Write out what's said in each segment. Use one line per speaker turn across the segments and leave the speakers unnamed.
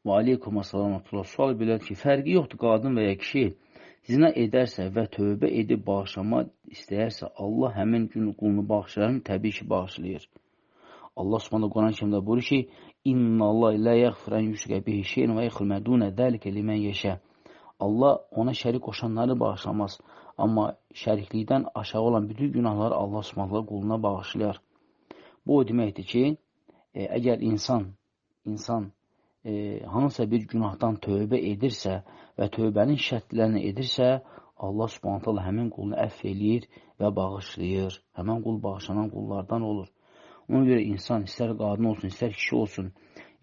Və aleykum assalam. Sual belədir ki, fərqi yoxdur qadın və ya kişi zina edərsə və tövbə edib bağışlama istəyərsə, Allah həmin gün qulunu bağışlayarmı? Təbii ki, bağışlayır. Allah Subhanahu Quran-ı Kərimdə buyurur ki, İnnallaha la yaghfiru an yushraka bihi şey'en və yaghfiru ma duna zalika limen yasha. Allah ona şərik qoşanları bağışlamaz. Amma şəriklikdən aşağı olan bütün günahları Allah Subhanahu quluna bağışlayar. Bu o deməkdir ki, əgər insan hansısa bir günahdan tövbə edirsə və tövbənin şərtlərini edirsə, Allah Subhanahu həmin qulunu əfv eləyir və bağışlayır. Həmin qul bağışlanan qullardan olur. Ona görə insan istər qadın olsun, istər kişi olsun,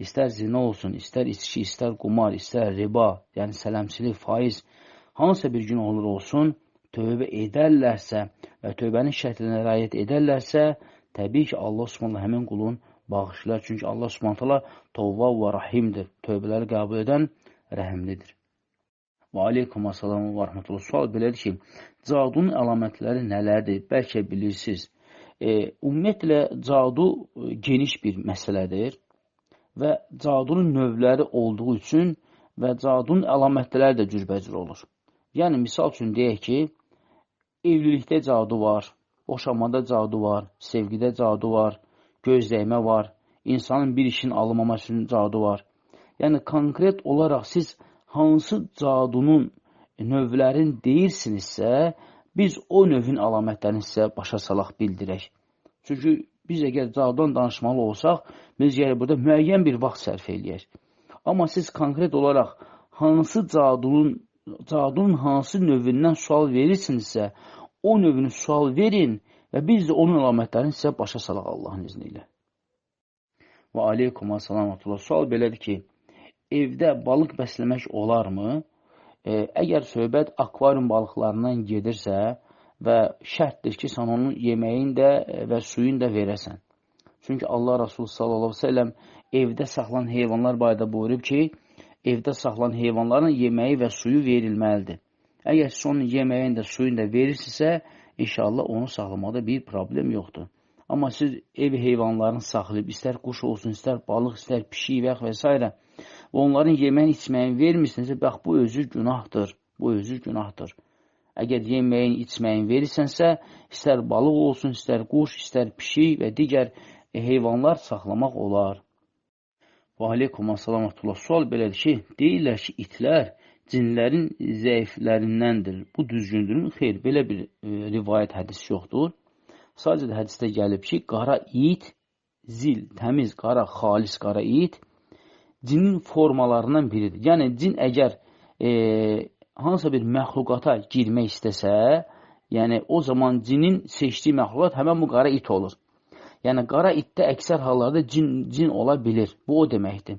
istər zina olsun, istər içki, istər qumar, istər riba, yəni sələmçilik, faiz, hansısa bir günah olur olsun, tövbə edərlərsə və tövbənin şərtlərinə riayət edərlərsə, təbii ki, Allah Subhanahu həmin qulun bağışlar. Çünki Allah Subhanahu Tavvab və Rahimdir. Tövbələri qəbul edən rəhimlidir. Və aleykum assalam və rəhmətullah. Sual belədir ki, cadunun əlamətləri nələrdir? Bəlkə bilirsiniz. Ümumiyyətlə, cadu geniş bir məsələdir və cadunun növləri olduğu üçün və cadunun əlamətləri də cürbəcür olur. Yəni, misal üçün deyək ki, evlilikdə cadu var, boşanmada cadu var, sevgidə cadu var, gözdəymə var, insanın bir işin alınmaması üçün cadu var. Yəni, konkret olaraq siz hansı cadunun növlərini deyirsinizsə, biz o növün əlamətlərini sizə başa salaq, bildirək. Çünki biz əgər cadudan danışmalı olsaq, biz gərək burada müəyyən bir vaxt sərf eləyək. Amma siz konkret olaraq hansı cadunun hansı növündən sual verirsinizsə, o növünü sual verin və biz də onun əlamətlərini sizə başa salaq Allahın izni ilə. Və aleykum assalam. Sual belədir ki, evdə balıq bəsləmək olarmı? Əgər söhbət akvarium balıqlarından gedirsə və şərtdir ki, sən onun yeməyini də və suyunu da verəsən. Çünki Allah Rasulü sallallahu əleyhi və səlləm evdə saxlanan heyvanlar barədə buyurub ki, evdə saxlanan heyvanların yeməyi və suyu verilməlidir. Əgər siz onun yeməyini də suyunu da verirsinizsə, inşallah onu saxlamada bir problem yoxdur. Amma siz ev heyvanlarını saxlayıb, istər quş olsun, istər balıq, istər pişik və s. və onların yeməyini, içməyini vermirsinizsə, bax, bu özü günahdır. Bu özü günahdır. Əgər yeməyini, içməyini verirsənsə, istər balıq olsun, istər quş, istər pişik və digər heyvanlar saxlamaq olar. Və aleykum assalam. Sual belədir ki, deyirlər ki, itlər cinlərin zəiflərindəndir. Bu düzgündürmü? Xeyr, belə bir rivayət hədis yoxdur. Sadəcə də hədisdə gəlib ki, qara it, zil, təmiz, qara, xalis qara it cinin formalarından biridir. Yəni, cin əgər hansısa bir məxluqata girmək istəsə, yəni o zaman cinin seçdiyi məxluqat həmən bu qara it olur. Yəni, qara itdə əksər hallarda cin ola bilir. Bu o deməkdir.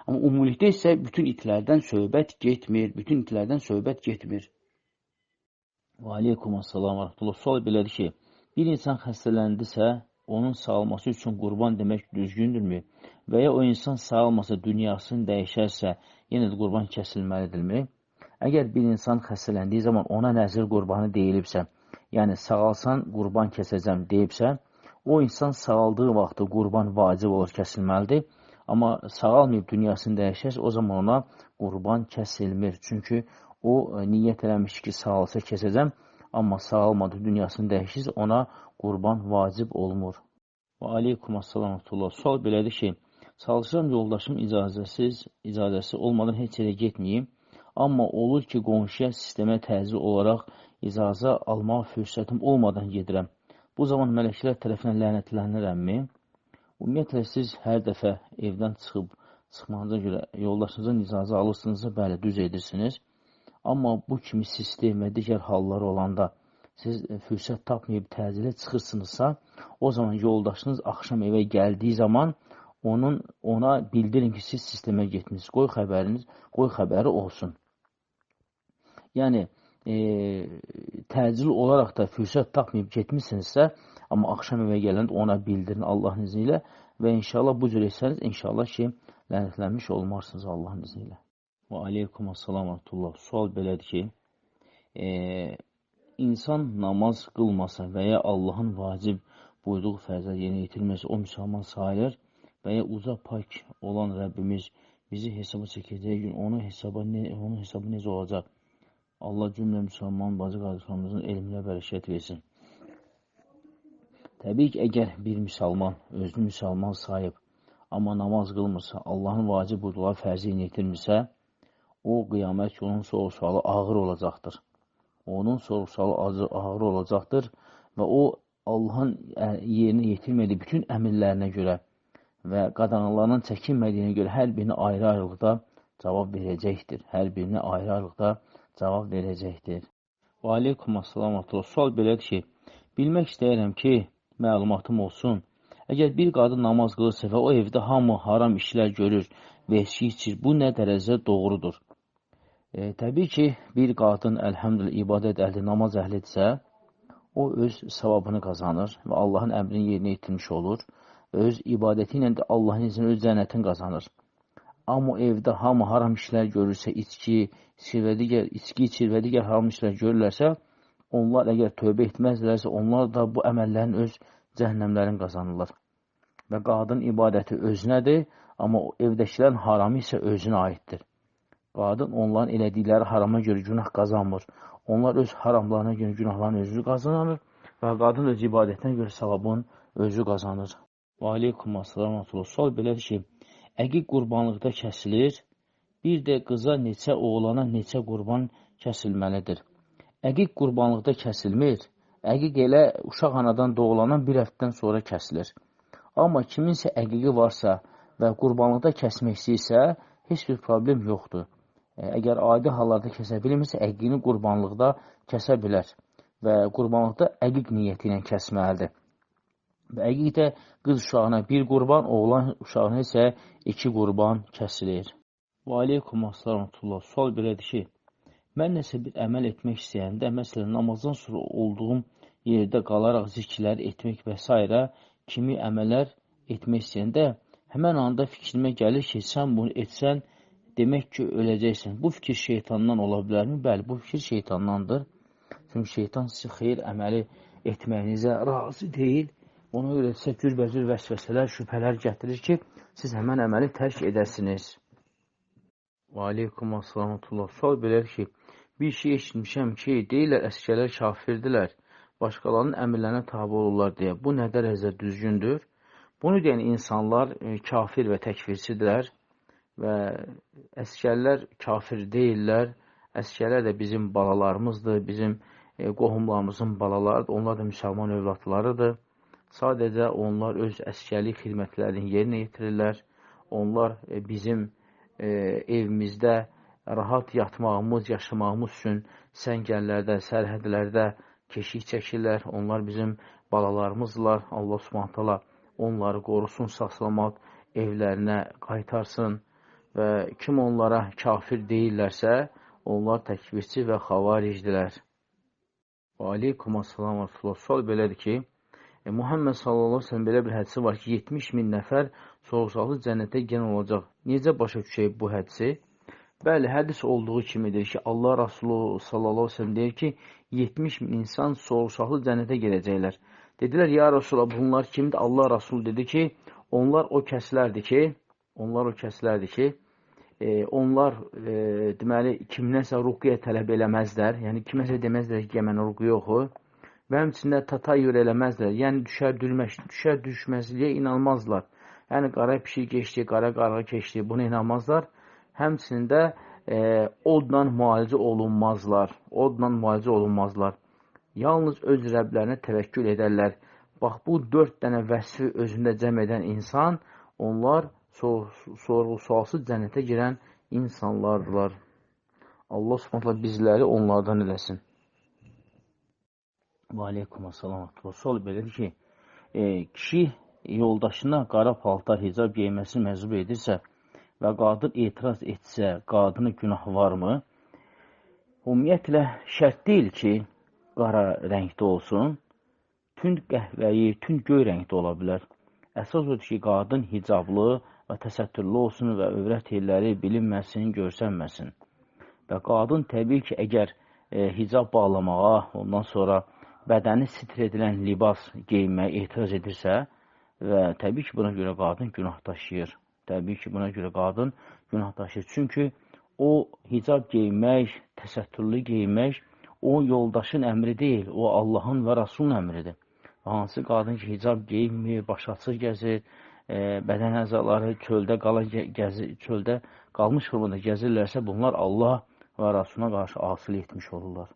Amma ümumilikdə isə bütün itlərdən söhbət getmir. Bütün itlərdən söhbət getmir. Və aleykum assalam və rəhmətullah. Sual belədir ki, bir insan xəstələndisə, onun sağalması üçün qurban demək düzgündürmü? Və ya o insan sağalmasa, dünyasını dəyişərsə, yenə də qurban kəsilməlidirmi? Əgər bir insan xəstələndiyi zaman ona nəzir qurbanı deyilibsə, yəni sağalsan qurban kəsəcəm deyibsə, o insan sağaldığı vaxtda qurban vacib olur, kəsilməlidir. Amma sağalmayıb dünyasını dəyişərsə, o zaman ona qurban kəsilmir. Çünki o niyyət eləmiş ki, sağalsa kəsəcəm, amma sağalmadı, dünyasını dəyişirsə, ona qurban vacib olmur. Və aleykum assalam. Sual belədir ki, çalışıram yoldaşım icazəsi olmadan heç yerə getməyim. Amma olur ki, qonşuya sistemə təcil olaraq icazə almaq fürsətim olmadan gedirəm. Bu zaman mələklər tərəfindən lənətlənirəmmi? Ümumiyyətlə, siz hər dəfə evdən çıxmağınıza görə yoldaşınızdan icazə alırsınızsa, bəli, düz edirsiniz. Amma bu kimi sistem və digər halları olanda siz fürsət tapmayıb təcilə çıxırsınızsa, o zaman yoldaşınız axşam evə gəldiyi zaman ona bildirin ki, siz sistemə getmişsiniz. Qoy xəbəri olsun. Yəni, təcil olaraq da fürsət tapmayıb getmişsinizsə, amma axşam evə gələndə ona bildirin Allahın izni ilə və inşallah bu cür etsəniz, inşallah ki, lənətlənmiş olmarsınız Allahın izni ilə. Və aleykum assalam və rəhmətullah. Sual belədir ki, insan namaz qılmasa və ya Allahın vacib buyurduğu fərzləri yerinə yetirməsə, o müsəlman sayılır və ya uca pak olan Rəbbimiz Bizi hesaba çəkəcəyi gün onun hesabı necə olacaq? Allah cümlə müsəlman bacı qardaşlarımızın elminə bərəkət versin. Təbii ki, əgər bir müsəlman özünü müsəlman sayıb, amma namaz qılmırsa, Allahın vacib buyurduqları fərzi yerinə yetirmirsə, o qiyamət ki, onun sorğu-sualı ağır olacaqdır. Onun sorğu-sualı ağır olacaqdır və o, Allahın yerinə yetirmədiyi bütün əmirlərinə görə və qadağanlarından çəkinmədiyinə görə hər birini ayrı-ayrılıqda cavab verəcəkdir. Hər birini ayrı-ayrılıqda cavab verəcəkdir. Və aleykum assalam. Sual belədir ki, bilmək istəyirəm ki, məlumatım olsun. Əgər bir qadın namaz qılırsa və o evdə hamı haram işlər görür və içki içir, bu nə dərəcədə doğrudur? Təbii ki, bir qadın əlhəmdülillah ibadət əhli, namaz əhlidirsə, o öz savabını qazanır və Allahın əmrini yerinə yetirmiş olur və öz ibadəti ilə də Allahın izni öz cənnətini qazanır. Amma evdə hamı haram işlər görürsə, içki içir və digər haram işlər görürlərsə, onlar əgər tövbə etməzlərsə, onlar da bu əməllərin öz cəhənnəmlərini qazanırlar. Və qadın ibadəti özünədir, amma evdəkilərin haramı isə özünə aiddir. Qadın onların elədikləri harama görə günah qazanmır. Onlar öz haramlarına görə günahlarını özü qazanır və qadın öz ibadətinə görə savabını özü qazanır. Və aleykum assalam. Sual belədir ki, əqiq qurbanlıqda kəsilir, bir də qıza neçə, oğlana neçə qurban kəsilməlidir? Əqiq qurbanlıqda kəsilmir. Əqiq elə uşaq anadan doğulanan bir həftədən sonra kəsilir. Amma kiminsə əqiqi varsa və qurbanlıqda kəsmək istəyirsə, heç bir problem yoxdur. Əgər adi hallarda kəsə bilmirsə, əqiqini qurbanlıqda kəsə bilər və qurbanlıqda əqiq niyyəti ilə kəsməlidir. Və əqiq də qız uşağına bir qurban, oğlan uşağına isə 2 qurban kəsilir. Və aleykum assalam. Sual belədir ki, mən nəsə bir əməl etmək istəyəndə, məsələn, namazdan sonra olduğum yerdə qalaraq zikirləri etmək və s. kimi əməllər etmək istəyəndə, həmən anda fikrimə gəlir ki, sən bunu etsən, demək ki, öləcəksən. Bu fikir şeytandan ola bilərmi? Bəli, bu fikir şeytandandır. Çünki şeytan sizi xeyir əməli etməyinizə razı deyil. Ona görə sizə cürbəcür vəsvəsələr, şübhələr gətirir ki, siz həmən əməli tərk edəsiniz. Və aleykum assalam. Sual belədir ki, bir şey eşitmişəm ki, deyirlər əskərlər kafirdirlər, başqalarının əmrlərinə tabi olurlar deyə. Bu nə dərəcədə düzgündür? Bunu deyən insanlar kafir və təkfirçidirlər və əskərlər kafir deyirlər. Əskərlər də bizim balalarımızdır, bizim qohumlarımızın balalarıdır, onlar da müsəlman övladlarıdır. Sadəcə onlar öz əskərlik xidmətlərini yerinə yetirirlər. Onlar bizim evimizdə rahat yatmağımız, yaşamağımız üçün səngərlərdə, sərhədlərdə keşik çəkirlər. Onlar bizim balalarımızdırlar. Allah Subhanahu taala onları qorusun, sağ-salamat evlərinə qaytarsın və kim onlara kafir deyirlərsə, onlar təkfirçi və xavaricdilər. Və aleykum assalam və rəsulullah. Sual belədir ki, Muhammed sallallahu aleyhi ve sellem belə bir hədisi var ki, 70 min nəfər sorğu-sualsız cənnətə girən olacaq. Necə başa düşək bu hədisi? Bəli, hədis olduğu kimidir ki, Allah Rasulü sallallahu aleyhi ve sellem deyir ki, 70 min insan sorğu-sualsız cənnətə girəcəklər. Dedilər, ya Rasulullah, bunlar kimdir? Allah Rasulü dedi ki, onlar o kəslərdir ki, onlar deməli, kimdənsə ruqya tələb eləməzlər, yəni kiməsə deməzlər ki, mənə ruqya oxu. Və həmçində tatayyür eləməzlər, yəni düşər düşməzliyə inanmazlar. Yəni qara pişik keçdi, qara qarğa keçdi, buna inanmazlar. Həmçində odla müalicə olunmazlar, Yalnız öz Rəblərinə təvəkkül edərlər. Bax, bu 4 dənə vəsfi özündə cəm edən insan, onlar sorğu-sualsız cənnətə girən insanlardılar. Allah Subhanahu taala bizləri onlardan eləsin. Və aleykum assalam. Sual belədir ki, kişi yoldaşına qara paltar, hicab geyməsini məcbur edirsə və qadın etiraz etsə, qadına günah varmı? Ümumiyyətlə, şərt deyil ki, qara rəngdə olsun, tünd qəhvəyi, tünd göy rəngdə ola bilər. Əsas odur ki, qadın hicablı və təsəttürlü olsun və övrət yerləri bilinməsin, görsənməsin. Və qadın təbii ki, əgər hicab bağlamağa, ondan sonra bədəni sitr edilən libas geyinməyə etiraz edirsə və təbii ki, buna görə qadın günah daşıyır. günah daşıyır. Çünki o hicab geyinmək, təsəttürlü geyinmək o yoldaşın əmri deyil, o Allahın və Rasulun əmridir. Hansı qadın ki, hicab geyinmir, başı açıq gəzir, bədən əzaları çöldə gəzir, çöldə qalmış formada gəzirlərsə, bunlar Allah və Rasuluna qarşı asilik etmiş olurlar.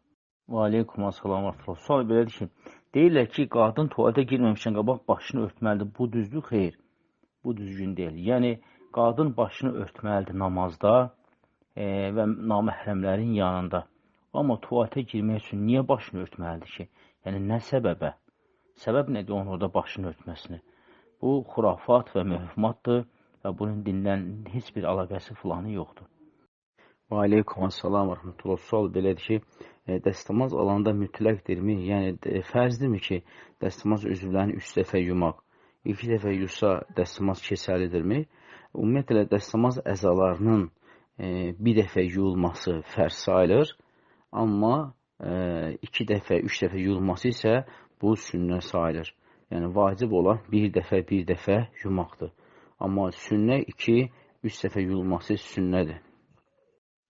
Və aleykum assalam və rəhmətullah. Sual belədir ki, deyirlər ki, qadın tualetə girməmişdən qabaq başını örtməlidir. Bu düzdür? Xeyr. Bu düzgün deyil. Yəni, qadın başını örtməlidir namazda və naməhrəmlərin yanında. Amma tualetə girmək üçün niyə başını örtməlidir ki? Yəni, nə səbəbə? Səbəb nədir onun orada başını örtməsini? Bu, xurafat və mövhumatdır və bunun dindən heç bir əlaqəsi filanı yoxdur. Və aleykum assalam və rəhmətullah. Sual belədir ki, dəstəmaz alanda mütləqdirmi? Yəni, fərzdirmi ki, dəstəmaz üzvlərini 3 dəfə yumaq, 2 dəfə yusa dəstəmaz keçərlidirmi? Ümumiyyətlə, dəstəmaz əzalarının bir dəfə yuyulması fərz sayılır, amma 2 dəfə, 3 dəfə yuyulması isə bu sünnə sayılır. Yəni, vacib olan bir dəfə yumaqdır. Amma sünnə 2-3 dəfə yuyulması sünnədir.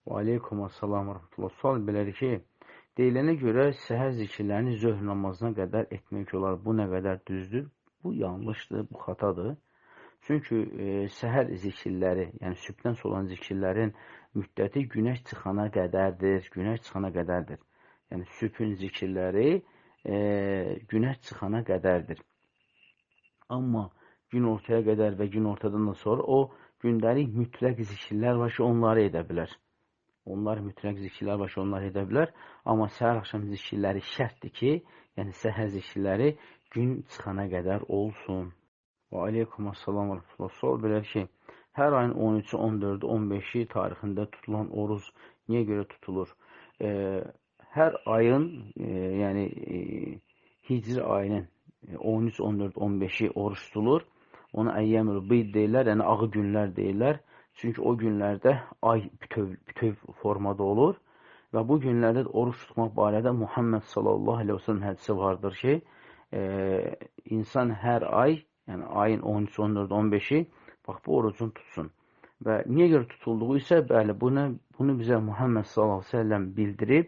Və aleykum assalam və rəhmətullah. Sual belədir ki, deyilənə görə səhər zikirlərini zöhr namazına qədər etmək olar. Bu nə qədər düzdür? Bu yanlışdır, bu xatadır. Çünki səhər zikirləri, yəni sübhdən sonra olan zikirlərin müddəti günəş çıxana qədərdir, günəş çıxana qədərdir. Yəni, sübhün zikirləri günəş çıxana qədərdir. Amma gün ortaya qədər və gün ortadan da sonra o gündəlik mütləq zikirlər var ki, onları edə bilər. Onlar mütləq zikirlər var ki, onları edə bilər. Amma səhər axşam zikirləri şərtdir ki, yəni səhər zikirləri gün çıxana qədər olsun. Və aleykum assalam və rəhmətullah. Sual belədir ki, hər ayın 13-ü, 14-ü, 15-i tarixində tutulan oruz niyə görə tutulur? Hər ayın, yəni hicri ayının 13, 14, 15-i oruç tutulur. Ona əyyəmül bid deyirlər, yəni ağı günlər deyirlər. Çünki o günlərdə ay bütöv formada olur və bu günlərdə də oruç tutmaq barədə Muhammed sallallahu aleyhi ve sellem hədisi vardır ki, insan hər ay, yəni ayın 13, 14, 15-i, bax bu orucun tutsun. Və niyə görə tutulduğu isə, bəli, bunu bizə Muhammed sallallahu aleyhi ve sellem bildirib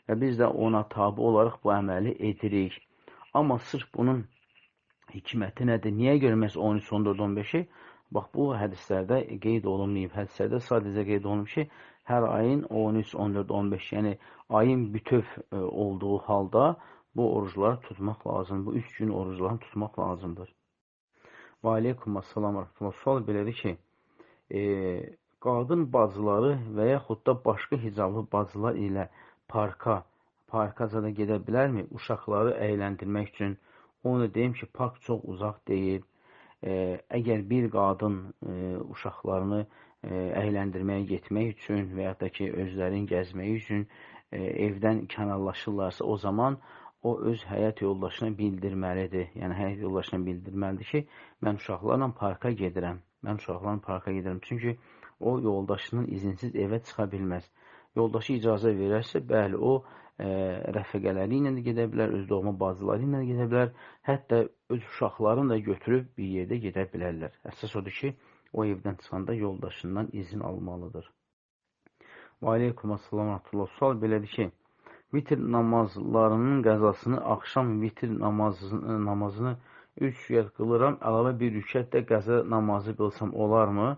və biz də ona tabi olaraq bu əməli edirik. Amma sırf bunun hikməti nədir? Niyə görə məhz 13, 14, 15-i? Bax, bu hədislərdə qeyd olunmayıb. Hədislərdə sadəcə qeyd olunub ki, hər ayın 13, 14, 15, yəni ayın bütöv olduğu halda bu orucları tutmaq lazımdır. Bu 3 gün oruclarını tutmaq lazımdır. Və aleykum assalam və rəhmətullah. Sual belədir ki, qadın bacıları və yaxud da başqa hicablı bacılar ilə parka zada gedə bilərmi? Uşaqları əyləndirmək üçün. Onu deyim ki, park çox uzaq deyil. Əgər bir qadın uşaqlarını əyləndirməyə getmək üçün və yaxud da ki, özlərini gəzmək üçün evdən kənarlaşırlarsa, o zaman o öz həyat yoldaşına bildirməlidir. Yəni, həyat yoldaşına bildirməlidir ki, mən uşaqlarla parka gedirəm. Mən uşaqlarla parka gedirəm. Çünki o yoldaşının izinsiz evə çıxa bilməz. Yoldaşı icazə verərsə, bəli, o rəfiqələri ilə də gedə bilər, öz doğma bacıları ilə də gedə bilər, hətta öz uşaqlarını da götürüb bir yerdə gedə bilərlər. Əsas odur ki, o evdən çıxanda yoldaşından izin almalıdır. Və aleykum assalam və rəhmətullah. Sual belədir ki, vitr namazlarının qəzasını axşam vitr namazını 3 rükət qılıram, əlavə bir rükət də qəza namazı qılsam olarmı?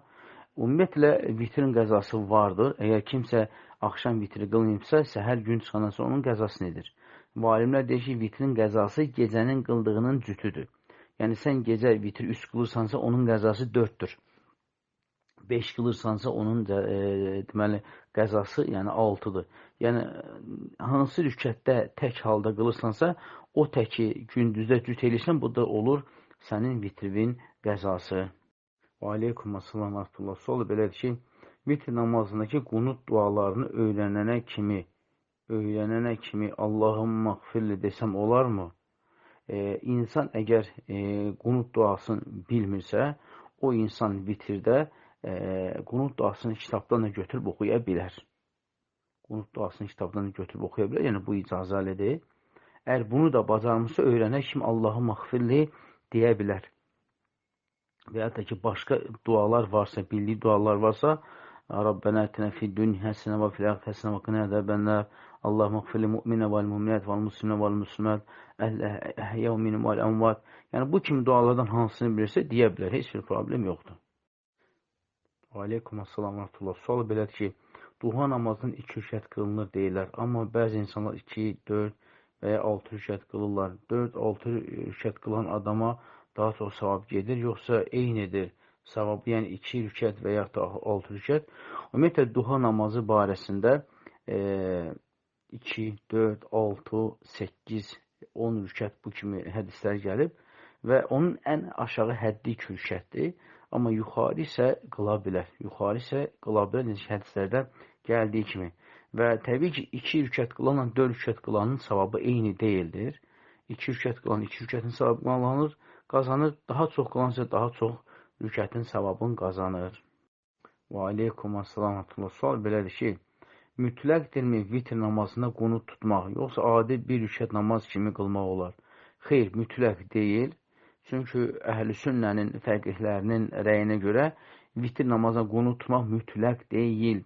Ümumiyyətlə, vitrin qəzası vardır. Əgər kimsə axşam vitri qılmayıbsa, səhər gün çıxandan sonra onun qəzasını edir. Alimlər deyir ki, vitrin qəzası gecənin qıldığının cütüdür. Yəni, sən gecə vitri 3 qılırsansa, onun qəzası 4-dür. 5 qılırsansa, onun deməli, qəzası yəni 6-dır. Yəni, hansı rükətdə tək halda qılırsansa, o təki gündüzdə cüt eləyirsən, bu da olur sənin vitrivin qəzası. Və aleykum assalam və rəhmətullah. Sual belədir ki, vitr namazındakı qunut dualarını öyrənənə kimi Allahümmə xfirli desəm olarmı? İnsan əgər qunut duasını bilmirsə, o insan vitirdə qunut duasını kitabdan da götürüb oxuya bilər. Qunut duasını kitabdan da götürüb oxuya bilər, yəni bu icazəlidir. Əgər bunu da bacarmırsa, öyrənə kimi Allahümmə xfirli deyə bilər. Və ya da ki, başqa dualar varsa, bildiyi dualar varsa, Rabbənə ətinə fid-dünya həsənə və fil axirəti həsənə və qina əzəbən-nar. Allahümmə iğfir lil-mu'minə vəl-mu'minət vəl-musliminə vəl-muslimat, əl-əhyəu minhum vəl-əmvat. Yəni, bu kimi dualardan hansını bilirsə, deyə bilər. Heç bir problem yoxdur. Və aleykum assalam və rəhmətullah. Sual belədir ki, duha namazının 2 rükət qılınır deyirlər. Amma bəzi insanlar 2, 4 və ya 6 rükət qılırlar. 4, 6 rükət qılan adama daha çox savab gedir, yoxsa eynidir savabı, yəni 2 rükət və yaxud da 6 rükət. Ümumiyyətlə, duha namazı barəsində 2, 4, 6, 8, 10 rükət bu kimi hədislər gəlib və onun ən aşağı həddi 2 rükətdir. Amma yuxarı isə qıla bilər. Yuxarı isə qıla bilər, necə hədislərdə gəldiyi kimi. Və təbii ki, 2 rükət qılanla 4 rükət qılanın savabı eyni deyildir. 2 rükət qılan 2 rükətin savabını qazanır, daha çox qılan isə daha çox rükətin savabını qazanır. Və aleykum assalam. Sual belədir ki, mütləqdirmi vitr namazında qunut tutmaq, yoxsa adi bir rükət namaz kimi qılmaq olar? Xeyr, mütləq deyil. Çünki əhl-i sünnənin fəqihlərinin rəyinə görə vitr namazına qunut tutmaq mütləq deyil.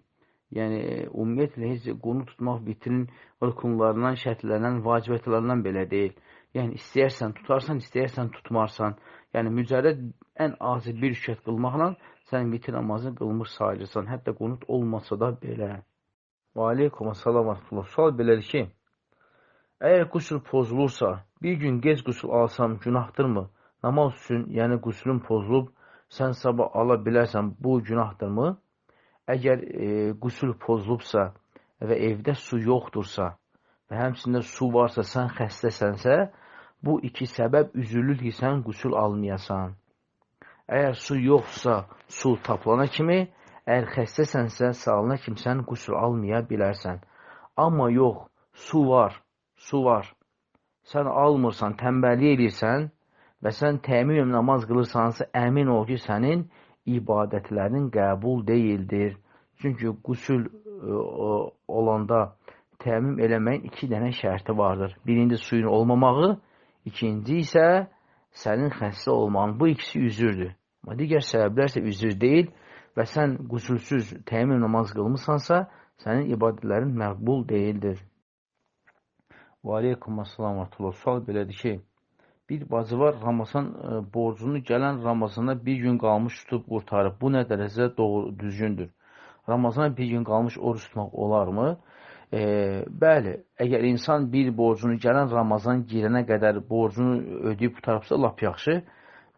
Yəni, ümumiyyətlə, heç qunut tutmaq vitrin rükunlarından, şərtlərindən, vacibətlərindən belə deyil. Yəni, istəyərsən tutarsan, istəyərsən tutmarsan. Yəni, mücərrəd ən azı bir rükət qılmaqla sən vitr namazını qılmış sayılırsan, hətta qunut olmasa da belə. Və aleykum assalam və rəhmətullah. Sual belədir ki, əgər qüsül pozulursa, bir gün gec qüsül alsam günahdırmı? Namaz üçün, yəni qüsülün pozulub, sən sabah ala bilərsən, bu günahdırmı? Əgər qüsül pozulubsa və evdə su yoxdursa və həmçində su varsa, sən xəstəsənsə, bu iki səbəb üzürlür ki, sən qüsül almayasan. Əgər su yoxsa, su tapılana kimi, əgər xəstəsənsə, sağalana kimi sən qüsül almaya bilərsən. Amma yox, su var, su var. Sən almırsan, tənbəllik edirsən və sən təmin namaz qılırsansa, əmin ol ki, sənin ibadətlərin qəbul deyildir. Çünki qüsül olanda təmin eləməyin 2 dənə şərti vardır. Birinci, suyun olmamağı, ikinci isə sənin xəstə olmağın. Bu ikisi üzürdür. Amma digər səbəblər isə üzür deyil və sən qüsülsüz təmin namaz qılmısansa, sənin ibadətlərin məqbul deyildir. Və aleykum assalam və rəhmətullah. Sual belədir ki, bir bacı var, Ramazan borcunu gələn Ramazana bir gün qalmış tutub qurtarıb. Bu nə dərəcədə doğru, düzgündür? Ramazana bir gün qalmış oruç tutmaq olarmı? Bəli, əgər insan bir borcunu gələn Ramazan girənə qədər borcunu ödəyib qurtarıbsa, lap yaxşı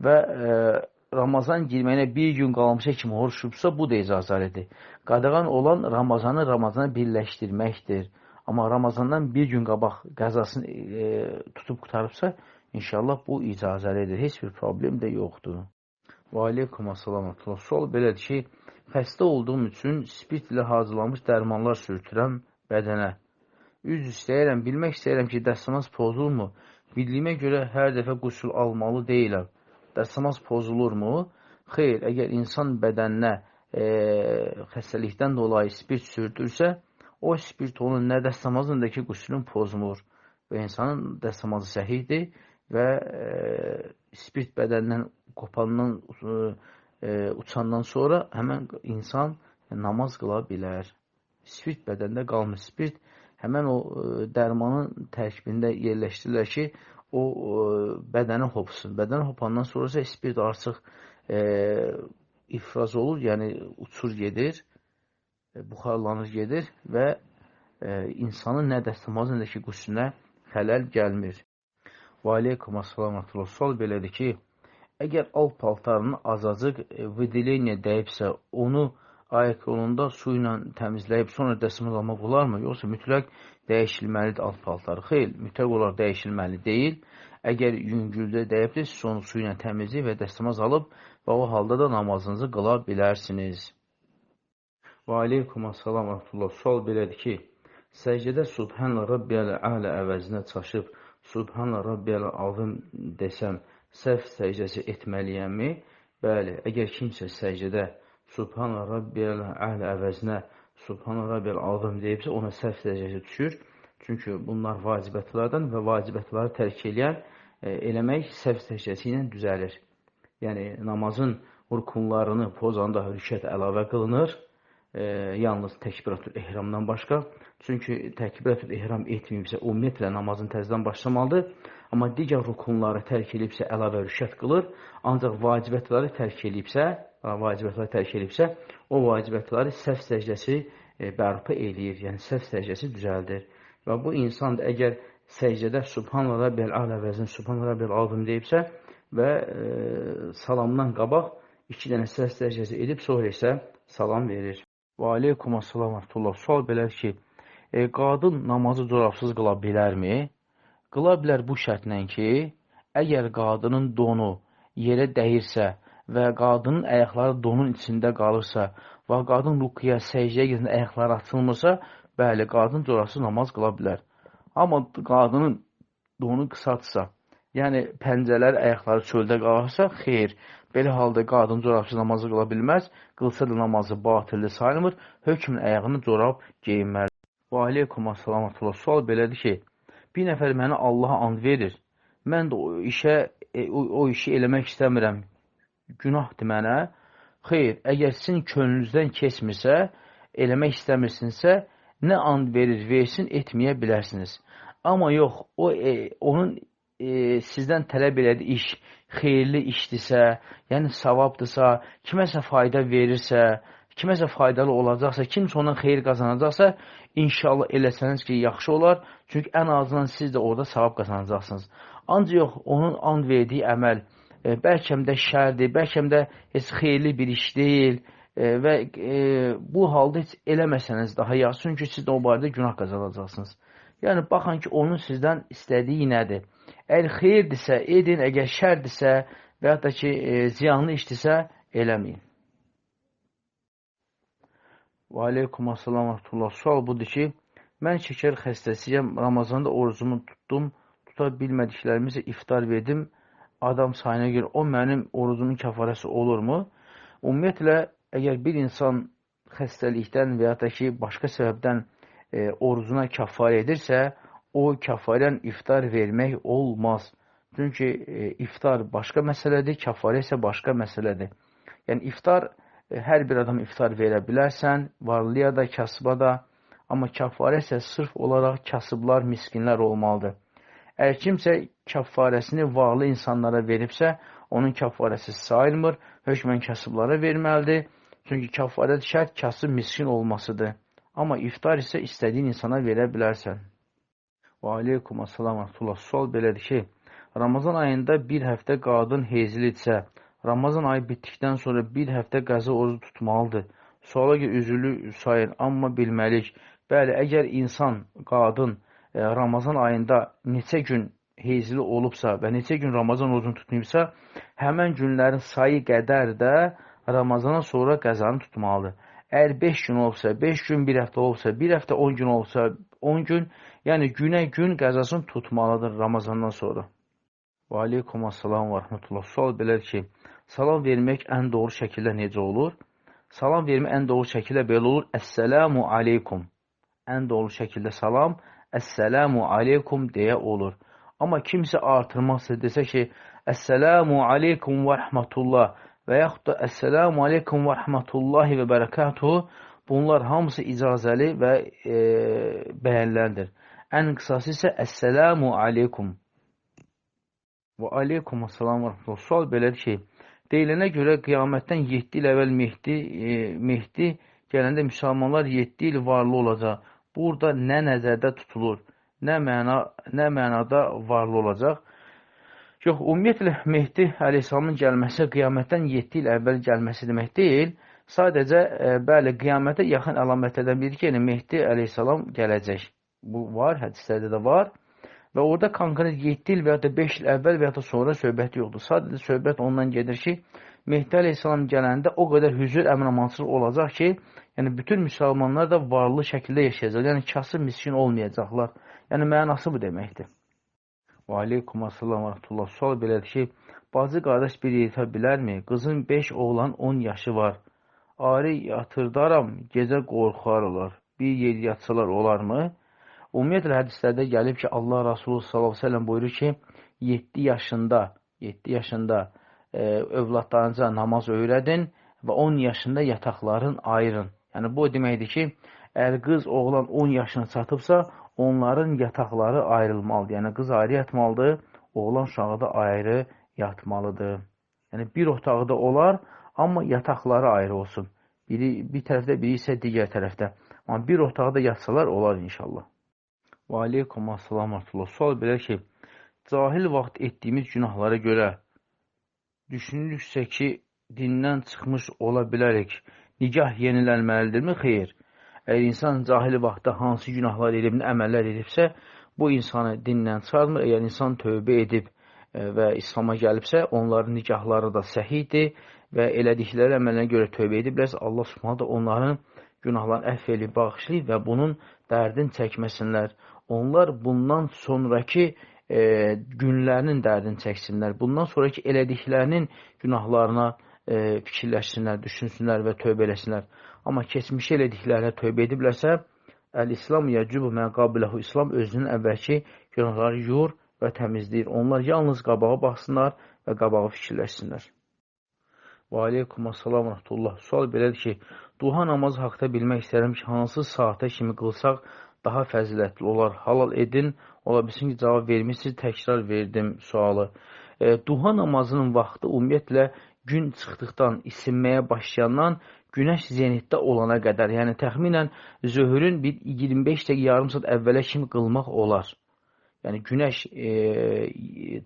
və Ramazan girməyinə bir gün qalmışa kimi oruç tutubsa, bu da icazəlidir. Qadağan olan Ramazanı Ramazana birləşdirməkdir. Amma Ramazandan bir gün qabaq qəzasını tutub qurtarıbsa, inşallah bu icazəlidir. Heç bir problem də yoxdur. Və aleykum assalam. Sual belədir ki, xəstə olduğum üçün spirt ilə hazırlanmış dərmanlar sürtürəm bədənə. Üzr istəyirəm, bilmək istəyirəm ki, dəstəmaz pozulurmu? Bildiyimə görə hər dəfə qüsül almalı deyiləm. Dəstəmaz pozulurmu? Xeyr, əgər insan bədəninə xəstəlikdən dolayı spirt sürtürsə, o spirt onun nə dəstəmazın, nə də ki, qüsülün pozmur. Və insanın dəstəmazı səhihdir və spirt bədənindən qopandan, uçandan sonra həmən insan namaz qıla bilər. Spirt bədəndə qalmır. Spirt həmən o dərmanın tərkibində yerləşdirirlər ki, o bədəni hopsun. Bədəni hopandan sonra isə spirt artıq ifraz olur, yəni uçur gedir, buxarlanır gedir və insanın nə dəstəmazı, nə də ki, qüsünə xələl gəlmir. Və aleykum assalam və rəhmətullah. Sual belədir ki, əgər alt paltarını azacıq vıdeleniya dəyibsə, onu ayaqyolunda su ilə təmizləyib sonra dəstəmaz almaq olarmı? Yoxsa mütləq dəyişilməlidir alt paltarı? Xeyr, mütləq olaraq dəyişilməli deyil. Əgər yüngüldə dəyibdir, siz onu su ilə təmizləyib və dəstəmaz alıb və o halda da namazınızı qıla bilərsiniz. Və aleykum assalam və rəhmətullah. Sual belədir ki, səcdədə Subhanə Rabbiyəl Ələ əvəzinə çaşıb Subhanə Rabbiyəl Azim desəm, səhv səcdəsi etməliyəmmi? Bəli, əgər kimsə səcdədə Subhanə Rabbiyəl Ələ əvəzinə Subhanə Rabbiyəl Azim deyibsə, ona səhv səcdəsi düşür. Çünki bunlar vacibətlərdən və vacibətləri tərk eləyən eləmək səhv səcdəsi ilə düzəlir. Yəni, namazın rukunlarını pozanda rükət əlavə qılınır Yalnız təkbiratül ehramdan başqa. Çünki təkbiratül ehram etməyibsə, ümumiyyətlə namazın təzədən başlamalıdır. Amma digər rukunları tərk edibsə, əlavə rükət qılır. Ancaq vacibətləri tərk edibsə, o vacibətləri səhv səcdəsi bərpa eləyir. Yəni, səhv səcdəsi düzəldir. Və bu insan da əgər səcdədə Subhan Rabbil A'la vəzin Subhan Rabbil Azim deyibsə və salamdan qabaq 2 dənə səhv səcdəsi edib, sonra isə salam verir. Və aleykum assalam və rəhmətullah. Sual belədir ki, qadın namazı corabsız qıla bilərmi? Qıla bilər bu şərtlə ki, əgər qadının donu yerə dəyirsə və qadının ayaqları donun içində qalırsa və qadın rukuya, səcdəyə gedəndə ayaqları açılmırsa, bəli, qadın corabsız namaz qıla bilər. Amma qadının donu qısadırsa, yəni pəncələr, ayaqları çöldə qalırsa, xeyr. Belə halda qadın corabsız namazı qıla bilməz, qılsa da namazı batildir sayılmır, hökmən ayağını corab geyinməlidir. Və aleykum assalam və rəhmətullah. Sual belədir ki, bir nəfər mənə Allaha and verir, mən də o işi eləmək istəmirəm, günahdır mənə. Xeyr, əgər sizin könlünüzdən keçmirsə, eləmək istəmirsinizsə, nə and verir, versin, etməyə bilərsiniz. Amma yox, onun sizdən tələb elədiyi iş xeyirli işdirsə, yəni savabdırsa, kiməsə fayda verirsə, kiməsə faydalı olacaqsa, kimsə ondan xeyir qazanacaqsa, inşallah eləsəniz ki, yaxşı olar. Çünki ən azından siz də orada savab qazanacaqsınız. Ancaq yox, onun and verdiyi əməl bəlkə də şərdir, bəlkə də heç xeyirli bir iş deyil və bu halda heç eləməsəniz daha yaxşı, çünki siz də o barədə günah qazanacaqsınız. Yəni, baxın ki, onun sizdən istədiyi nədir? Əgər xeyirdirsə, edin, əgər şərdirsə və yaxud da ki, ziyanlı işdirsə, eləməyin. Və aleykum assalam və rəhmətullah. Sual budur ki, mən şəkər xəstəsiyəm, Ramazanda orucumu tutdum, tuta bilmədiklərimizi iftar verdim, adam sayına görə o mənim orucumun kəfarəsi olurmu? Ümumiyyətlə, əgər bir insan xəstəlikdən və yaxud da ki, başqa səbəbdən orucuna kəfarə edirsə, o kəfarən iftar vermək olmaz. Çünki iftar başqa məsələdir, kəfarə isə başqa məsələdir. Yəni, iftar, hər bir adam iftar verə bilərsən, varlıya da, kasıba da, amma kəfarə isə sırf olaraq kasıblar, miskinlər olmalıdır. Əgər kimsə kəfarəsini varlı insanlara veribsə, onun kəfarəsi sayılmır, hökmən kasıblara verməlidir. Çünki kəfarə şərt kasıb miskin olmasıdır. Amma iftar isə istədiyin insana verə bilərsən. Və aleykum assalam və rəhmətullah. Sual belədir ki, Ramazan ayında bir həftə qadın heyzlidirsə, Ramazan ayı bitdikdən sonra bir həftə qəza orucu tutmalıdır. Suala görə üzürlü sayın, amma bilməliyik. Bəli, əgər insan, qadın Ramazan ayında neçə gün heyzli olubsa və neçə gün Ramazan orucunu tutmayıbsa, həmən günlərin sayı qədər də Ramazana sonra qəzanı tutmalıdır. Əgər 5 gün olubsa, 5 gün, bir həftə olubsa, bir həftə 10 gün olubsa, 10 gün, yəni günə gün qəzasını tutmalıdır Ramazandan sonra. Və aleykum assalam və rəhmətullah. Sual belədir ki, salam vermək ən doğru şəkildə necə olur? Salam vermək ən doğru şəkildə belə olur. Əssəlamu aleykum. Ən doğru şəkildə salam, Əssəlamu aleykum deyə olur. Amma kimsə artırmaqsa desə ki, Əssəlamu aleykum və rəhmətullah və yaxud da Əssəlamu aleykum və rəhmətullahi və bərəkatuhu, bunlar hamısı icazəli və bəyəniləndir. Ən qısası isə Əssəlamu aleykum. Və aleykum assalam və rəhmətullah. Sual belədir ki, deyilənə görə qiyamətdən 7 il əvvəl Mehdi gələndə müsəlmanlar 7 il varlı olacaq. Burada nə nəzərdə tutulur, nə mənada varlı olacaq? Yox, ümumiyyətlə, Mehdi əleyhissalamın gəlməsi qiyamətdən 7 il əvvəl gəlməsi demək deyil. Sadəcə, bəli, qiyamətə yaxın əlamətlərdən biri ki, yəni Mehdi əleyhissalam gələcək. Bu var, hədislərdə də var. Və orada konkret 7 il və ya da 5 il əvvəl və ya da sonra söhbət yoxdur. Sadəcə söhbət ondan gedir ki, Mehdi əleyhissalam gələndə o qədər hüzür, əmin-amansızlıq olacaq ki, yəni bütün müsəlmanlar da varlı şəkildə yaşayacaq. Yəni kasıb, miskin olmayacaqlar. Yəni mənası bu deməkdir. Və aleykum assalam və rəhmətullah. Sual belədir ki, bacı qardaş bir yetə bilərmi? Qızın 5 oğlan 10 yaşı var. Arı yatırdaram, gecə qorxarlar. Bir yer yatsalar olarmı? Ümumiyyətlə, hədislərdə gəlib ki, Allah Rasulü sallallahu əleyhi və səlləm buyurur ki, 7 yaşında övladlarınıza namaz öyrədin və 10 yaşında yataqların ayırın. Yəni, bu deməkdir ki, əgər qız, oğlan 10 yaşına çatıbsa, onların yataqları ayrılmalıdır. Yəni, qız ayrı yatmalıdır, oğlan uşağı da ayrı yatmalıdır. Yəni, bir otaqda olar, amma yataqları ayrı olsun. Biri bir tərəfdə, biri isə digər tərəfdə. Amma bir otaqda yatsalar olar inşallah. Və aleykum assalam və rəhmətullah. Sual belə ki, cahil vaxt etdiyimiz günahlara görə düşünürüksə ki, dindən çıxmış ola bilərik. Nigah yenilənməlidirmi? Xeyr. Əgər insan cahil vaxtda hansı günahlar edib, nə əməllər edibsə, bu insanı dindən çıxarmır. Əgər insan tövbə edib və İslama gəlibsə, onların nigahları da səhihdir və elədikləri əməlinə görə tövbə ediblərsə, Allah Subhanahu da onların günahlarını əfv eləyib, bağışlayıb və bunun dərdini çəkməsinlər. Onlar bundan sonraki günlərinin dərdini çəksinlər. Bundan sonraki elədiklərinin günahlarına fikirləşsinlər, düşünsünlər və tövbə eləsinlər. Amma keçmişi elədiklərinə tövbə ediblərsə, Əl-İslam yəcübü mə qabiləhu, İslam özünün əvvəlki günahları yuyur və təmizləyir. Onlar yalnız qabağa baxsınlar və qabağı fikirləşsinlər. Və aleykum assalam və rəhmətullah. Sual belədir ki, duha namazı haqda bilmək istərəm ki, hansı saata kimi qılsaq daha fəzilətli olar? Halal edin, ola bilsin ki, cavab vermişsiniz, təkrar verdim sualı. Duha namazının vaxtı ümumiyyətlə gün çıxdıqdan, isinməyə başlayandan günəş zenitdə olana qədər, yəni təxminən zöhrün bir 25 dəqiqə yarım saat əvvələ kimi qılmaq olar. Yəni günəş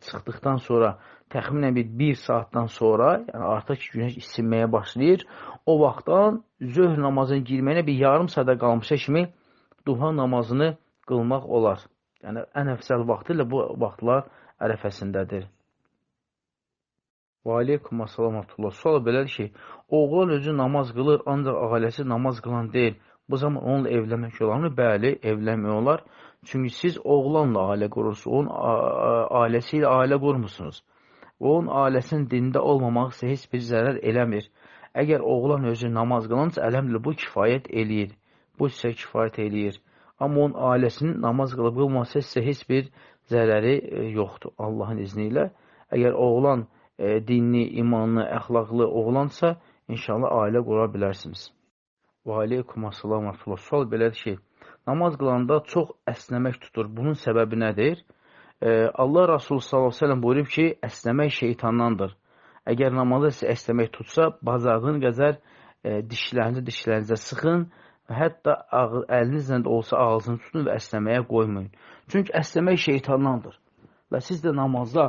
çıxdıqdan sonra təxminən bir saatdan sonra, yəni artıq ki, günəş isinməyə başlayır, o vaxtdan zöhr namazına girməyinə bir yarım saata qalmışa kimi duha namazını qılmaq olar. Yəni ən əfzəl vaxtı ilə bu vaxtlar ərəfəsindədir. Və aleykum assalam və rəhmətullah. Sual belədir ki, oğlan özü namaz qılır, ancaq ailəsi namaz qılan deyil. Bu zaman onunla evlənmək olarmı? Bəli, evlənmək olar. Çünki siz oğlanla ailə qurursunuz, onun ailəsi ilə ailə qurmursunuz. Onun ailəsinin dində olmamaq isə heç bir zərər eləmir. Əgər oğlan özü namaz qılansa, əlhəmdülillah, bu kifayət eləyir. Bu sizə kifayət eləyir. Amma onun ailəsinin namaz qılıb qılmasa sizə heç bir zərəri yoxdur Allahın izni ilə. Əgər oğlan dinli, imanlı, əxlaqlı oğlansa, inşallah ailə qura bilərsiniz. Və aleykum assalam və rəhmətullah. Sual belədir ki, namaz qılanda çox əsnəmək tutur. Bunun səbəbi nədir? Allah Rasulü sallallahu əleyhi və səlləm buyurub ki, əsnəmək şeytandandır. Əgər namazda sizə əsnəmək tutsa, bacardığın qədər dişlərinizə sıxın və hətta əlinizlə də olsa ağzını tutun və əsnəməyə qoymayın. Çünki əsnəmək şeytandandır. Və siz də namazda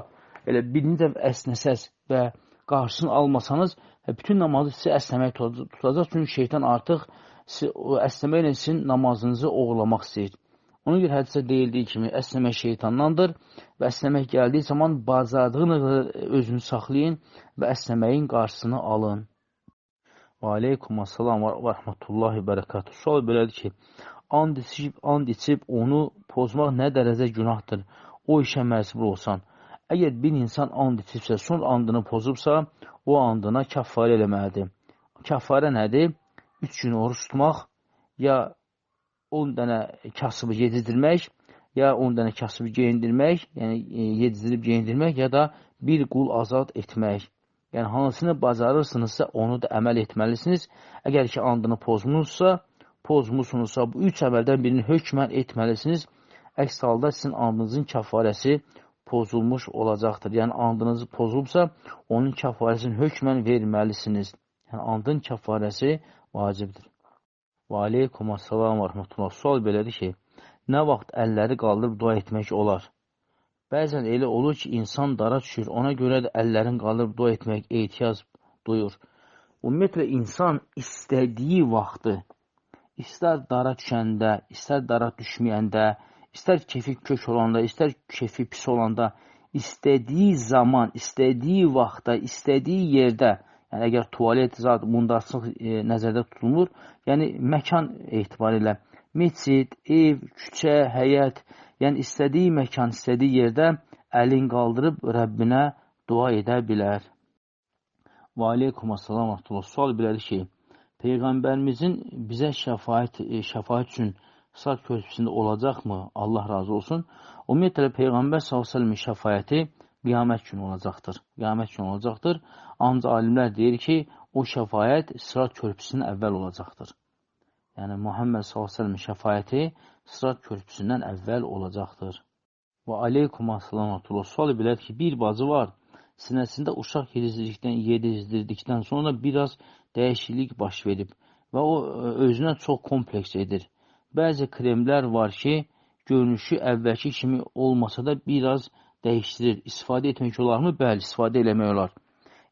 elə birinci dəfə əsnəsəz və qarşısını almasanız, bütün namazı sizə əsnəmək tutacaq. Çünki şeytan artıq əsnəməklə sizin namazınızı oğurlamaq istəyir. Ona görə hədisdə deyildiyi kimi əsnəmək şeytandandır və əsnəmək gəldiyi zaman bacardığınız özünü saxlayın və əsnəməyin qarşısını alın. Və aleykum assalam və rəhmətullahi bərəkatuhu. Sual belədir ki, and içib onu pozmaq nə dərəcə günahdır? O işə məcbur olsan. Əgər bir insan and içibsə, sonra andını pozubsa, o andına kəffarə eləməlidir. Kəffarə nədir? 3 gün oruç tutmaq, ya 10 dənə kasıbı yedizdirmək, ya 10 dənə kasıbı geyindirmək, yəni yedizdirib geyindirmək, ya da bir qul azad etmək. Yəni hansını bacarırsınızsa, onu da əməl etməlisiniz. Əgər ki, andını pozmusunuzsa, bu 3 əməldən birini hökmən etməlisiniz. Əks halda sizin andınızın kəffarəsi pozulmuş olacaqdır. Yəni andınız pozulubsa, onun kəffarəsini hökmən verməlisiniz. Yəni andın kəffarəsi vacibdir. Və aleykum assalam və rəhmətullah. Sual belədir ki, nə vaxt əlləri qaldırıb dua etmək olar? Bəzən elə olur ki, insan dara düşür, ona görə də əllərini qaldırıb dua etmək ehtiyac duyur. Ümumiyyətlə, insan istədiyi vaxtı, istər dara düşəndə, istər dara düşməyəndə, istər kefi kök olanda, istər kefi pis olanda, istədiyi zaman, istədiyi vaxtda, istədiyi yerdə, yəni əgər tualet zat mundarsıq nəzərdə tutulmur, yəni məkan etibarilə məscid, ev, küçə, həyət, yəni istədiyi məkan, istədiyi yerdə əlin qaldırıb Rəbbinə dua edə bilər. Və aleykum assalam və rəhmətullah. Sual belədir ki, Peyğəmbərimizin bizə şəfaət üçün Sırat körpüsündə olacaqmı? Allah razı olsun. Ümumiyyətlə, Peyğəmbər sallallahu əleyhi və səlləmin şəfaəti qiyamət günü olacaqdır. Qiyamət günü olacaqdır. Ancaq alimlər deyir ki, o şəfaət Sırat körpüsünün əvvəl olacaqdır. Yəni, Muhammed s.ə.v-in şəfayəti sırat körpüsündən əvvəl olacaqdır. Və aleykum assalam. Sual belədir ki, bir bacı var, sinəsində uşaq yedizdirdikdən sonra biraz dəyişiklik baş verib və o özünə çox kompleks edir. Bəzi kremlər var ki, görünüşü əvvəlki kimi olmasa da biraz dəyişdirir. İstifadə etmək olarmı? Bəli, istifadə eləmək olar.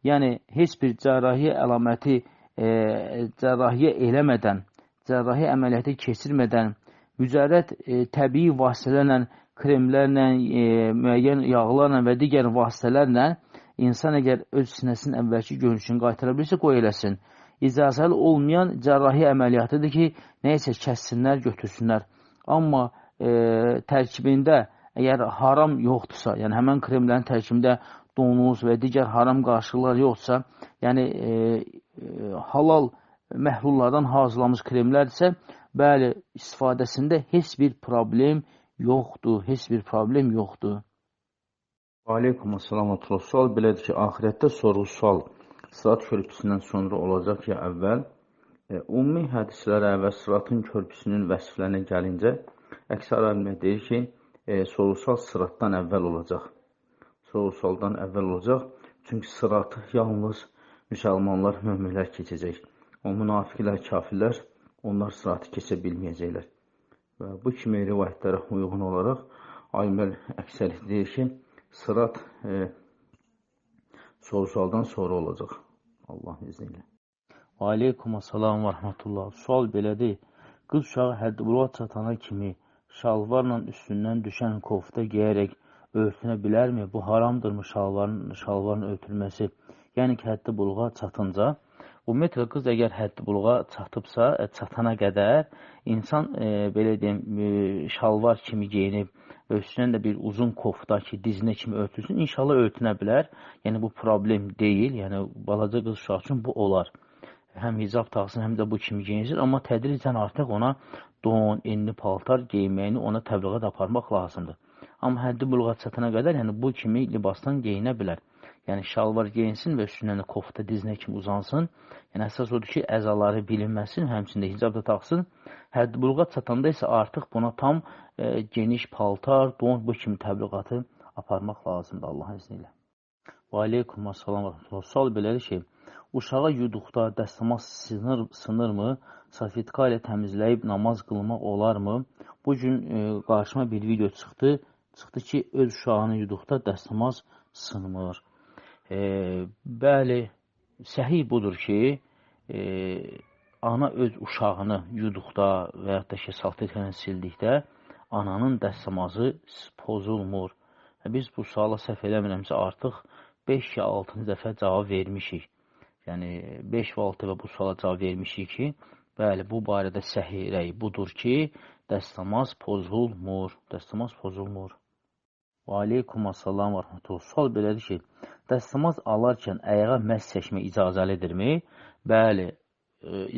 Yəni, heç bir cərrahiyyə əlaməti, cərrahiyyə eləmədən, cərrahi əməliyyatı keçirmədən, mücərrəd təbii vasitələrlə, kremlərlə, müəyyən yağlarla və digər vasitələrlə insan əgər öz sinəsinin əvvəlki görünüşünü qaytara bilirsə, qoy eləsin. İcazəli olmayan cərrahi əməliyyatıdır ki, nəysə kəssinlər, götürsünlər. Amma tərkibində əgər haram yoxdursa, yəni həmən kremlərin tərkibində donuz və digər haram qarşılıqlar yoxdursa, yəni halal məhlullardan hazırlanmış kremlərdirsə, bəli, istifadəsində heç bir problem yoxdur, heç bir problem yoxdur. Aleykum assalam. Sual belədir ki, axirətdə sorğu-sual sırat körpüsündən sonra olacaq ya əvvəl. Ümumi hədislərə və sıratın körpüsünün vəsflərinə gəlincə, əksər alimlər deyir ki, sorğu-sual sıratdan əvvəl olacaq. Sorğu-sualdan əvvəl olacaq. Çünki sıratı yalnız müsəlmanlar, möminlər keçəcək. O münafiqlər, kafirlər, onlar sıratı keçə bilməyəcəklər. Və bu kimi rivayətlərə uyğun olaraq alimlər əksəriyyəti deyir ki, sırat sorğu-sualdan sonra olacaq. Allahın izni ilə. Aleykum assalam və rəhmətullah. Sual belədir. Qız uşağı həddi-buluğa çatana kimi şalvarla üstündən düşən kofta geyərək örtünə bilərmi? Bu haramdırmı şalvarın örtülməsi? Yəni ki, həddi-buluğa çatınca. Ümumiyyətlə, qız əgər həddi-buluğa çatıbsa, çatana qədər insan, belə deyim, şalvar kimi geyinib və üstündən də bir uzun kofta ki, dizinə kimi örtülsün, inşallah örtünə bilər. Yəni, bu problem deyil. Yəni, balaca qız uşaq üçün bu olar. Həm hicab taxsın, həm də bu kimi geyinsin. Amma tədricən artıq ona don, enli paltar geyinməyini ona təbliğat aparmaq lazımdır. Amma həddi-buluğa çatana qədər, yəni bu kimi libasdan geyinə bilər. Yəni, şalvar geyinsin və üstündən də kofta dizinə kimi uzansın. Yəni, əsas odur ki, əzaları bilinməsin, həmçində hicab da taxsın. Həddi-buluğa çatanda isə artıq buna tam geniş paltar, don, bu kimi təbliğatı aparmaq lazımdır Allahın izni ilə. Və aleykum assalam və rəhmətullah. Sual belədir ki, uşağa yuduqda dəstəmaz sınırmı? Salfetka ilə təmizləyib namaz qılmaq olarmı? Bu gün qarşıma bir video çıxdı. Çıxdı ki, öz uşağını yuduqda dəstəmaz sınmır. Bəli, səhih budur ki, ana öz uşağını yuduqda və yaxud da ki, salfetka ilə sildikdə ananın dəstəmazı pozulmur. Biz bu suala səhv eləmirəmsə artıq 5 ya 6-cı dəfə cavab vermişik. Yəni, 5 və 6 dəfə bu suala cavab vermişik ki, bəli, bu barədə səhih rəy budur ki, dəstəmaz pozulmur. Dəstəmaz pozulmur. Və aleykum assalam və rəhmətullah. Sual belədir ki, dəstəmaz alarkən ayağa məs çəkmək icazəlidirmi? Bəli,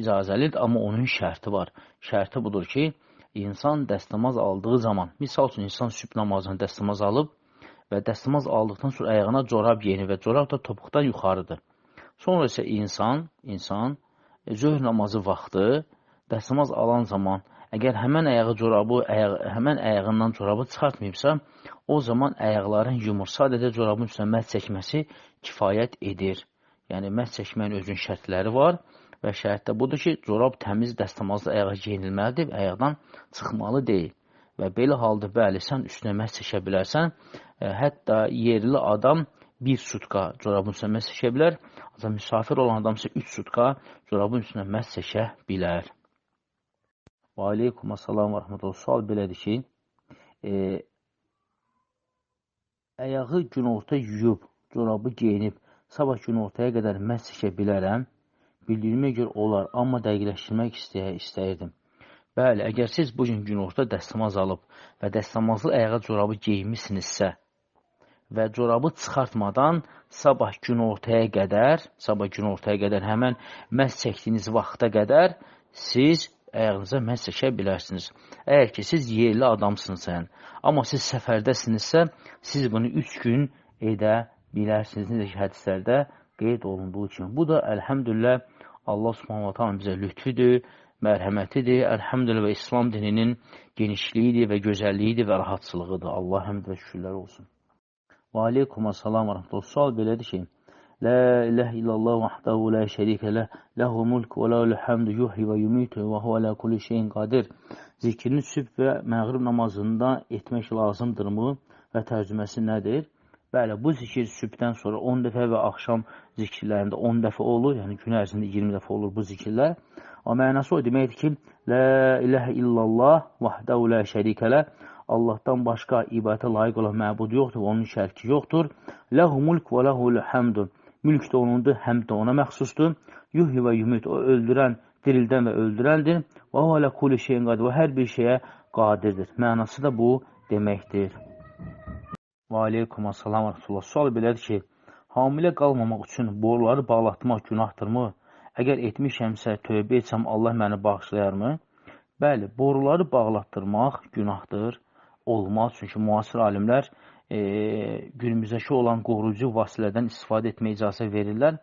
icazəlidir, amma onun şərti var. Şərti budur ki, insan dəstəmaz aldığı zaman, misal üçün, insan sübh namazını dəstəmaz alıb və dəstəmaz aldıqdan sonra ayağına corab geyinir və corab da topuqdan yuxarıdır. Sonra isə insan zöhr namazı vaxtı dəstəmaz alan zaman, əgər həmən həmən ayağından corabı çıxartmayıbsa, o zaman ayaqların yumur. Sadəcə corabın üstünə məhz çəkməsi kifayət edir. Yəni, məhz çəkməyin özünün şərtləri var və şərt də budur ki, corab təmiz dəstəmazlı ayağa geyinilməlidir, ayaqdan çıxmalı deyil. Və belə halda, bəli, sən üstünə məhz çəkə bilərsən. Hətta yerli adam bir sutka corabın üstünə məhz çəkə bilər. Ancaq misafir olan adam isə 3 sutka corabın üstünə məhz çəkə bilər. Və aleykum assalam və rəhmətullah. Sual belədir ki, ayağı günorta yuyub, corabı geyinib, sabah günortaya qədər məhz çəkə bilərəm. Bildiyimə görə olar, amma dəqiqləşdirmək istəyirdim. Bəli, əgər siz bugün günorta dəstəmaz alıb və dəstəmazlı ayağa corabı geyinmişsinizsə və corabı çıxartmadan sabah günortaya qədər, həmən məhz çəkdiyiniz vaxta qədər siz ayağınıza məhz çəkə bilərsiniz. Əgər ki, siz yerli adamsınızsa, yəni, amma siz səfərdəsinizsə, siz bunu 3 gün edə bilərsiniz. Necə ki, hədislərdə qeyd olunduğu kimi. Bu da, əlhəmdülillah, Allah Subhanahu wa ta'ala bizə lütfüdür, mərhəmətidir. Əlhəmdülillah və İslam dininin genişliyidir və gözəlliyidir və rahatçılığıdır. Allah həmd və şükürlər olsun. Və aleykumussalam və rəhmətullah. Sual belədir ki, La ilahe illallah vahdehu la şərikə ləh, ləhul mulk və ləhul həmdü yuhyi və yumitu və huve alə kulli şeyin qadir. Zikrini sübh və məğrib namazında etmək lazımdırmı və tərcüməsi nədir? Bəli, bu zikir sübhdən sonra 10 dəfə və axşam zikirlərində 10 dəfə olur, yəni gün ərzində 20 dəfə olur bu zikirlər. Amma mənası o deməkdir ki, La ilahə illallah vahdehu la şərikə ləh, Allahdan başqa ibadətə layiq olan məbud yoxdur və onun şəriki yoxdur. Ləhu mulk və ləhul həmdü. Mülk də onundur, həmd də ona məxsusdur. Yuhyi və yumit, o öldürən, dirildən və öldürəndir. Və o alə kulli şeyin qadir, o hər bir şeyə qadirdir. Mənası da bu deməkdir. Və aleykumussalam və rəhmətullah. Sual belədir ki, hamilə qalmamaq üçün boruları bağlatmaq günahdırmı? Əgər etmişəmsə, tövbə etsəm, Allah məni bağışlayarmı? Bəli, boruları bağlatdırmaq günahdır. Olmaz, çünki müasir alimlər günümüzdəki olan qoruyucu vasitələrdən istifadə etməyə icazə verirlər.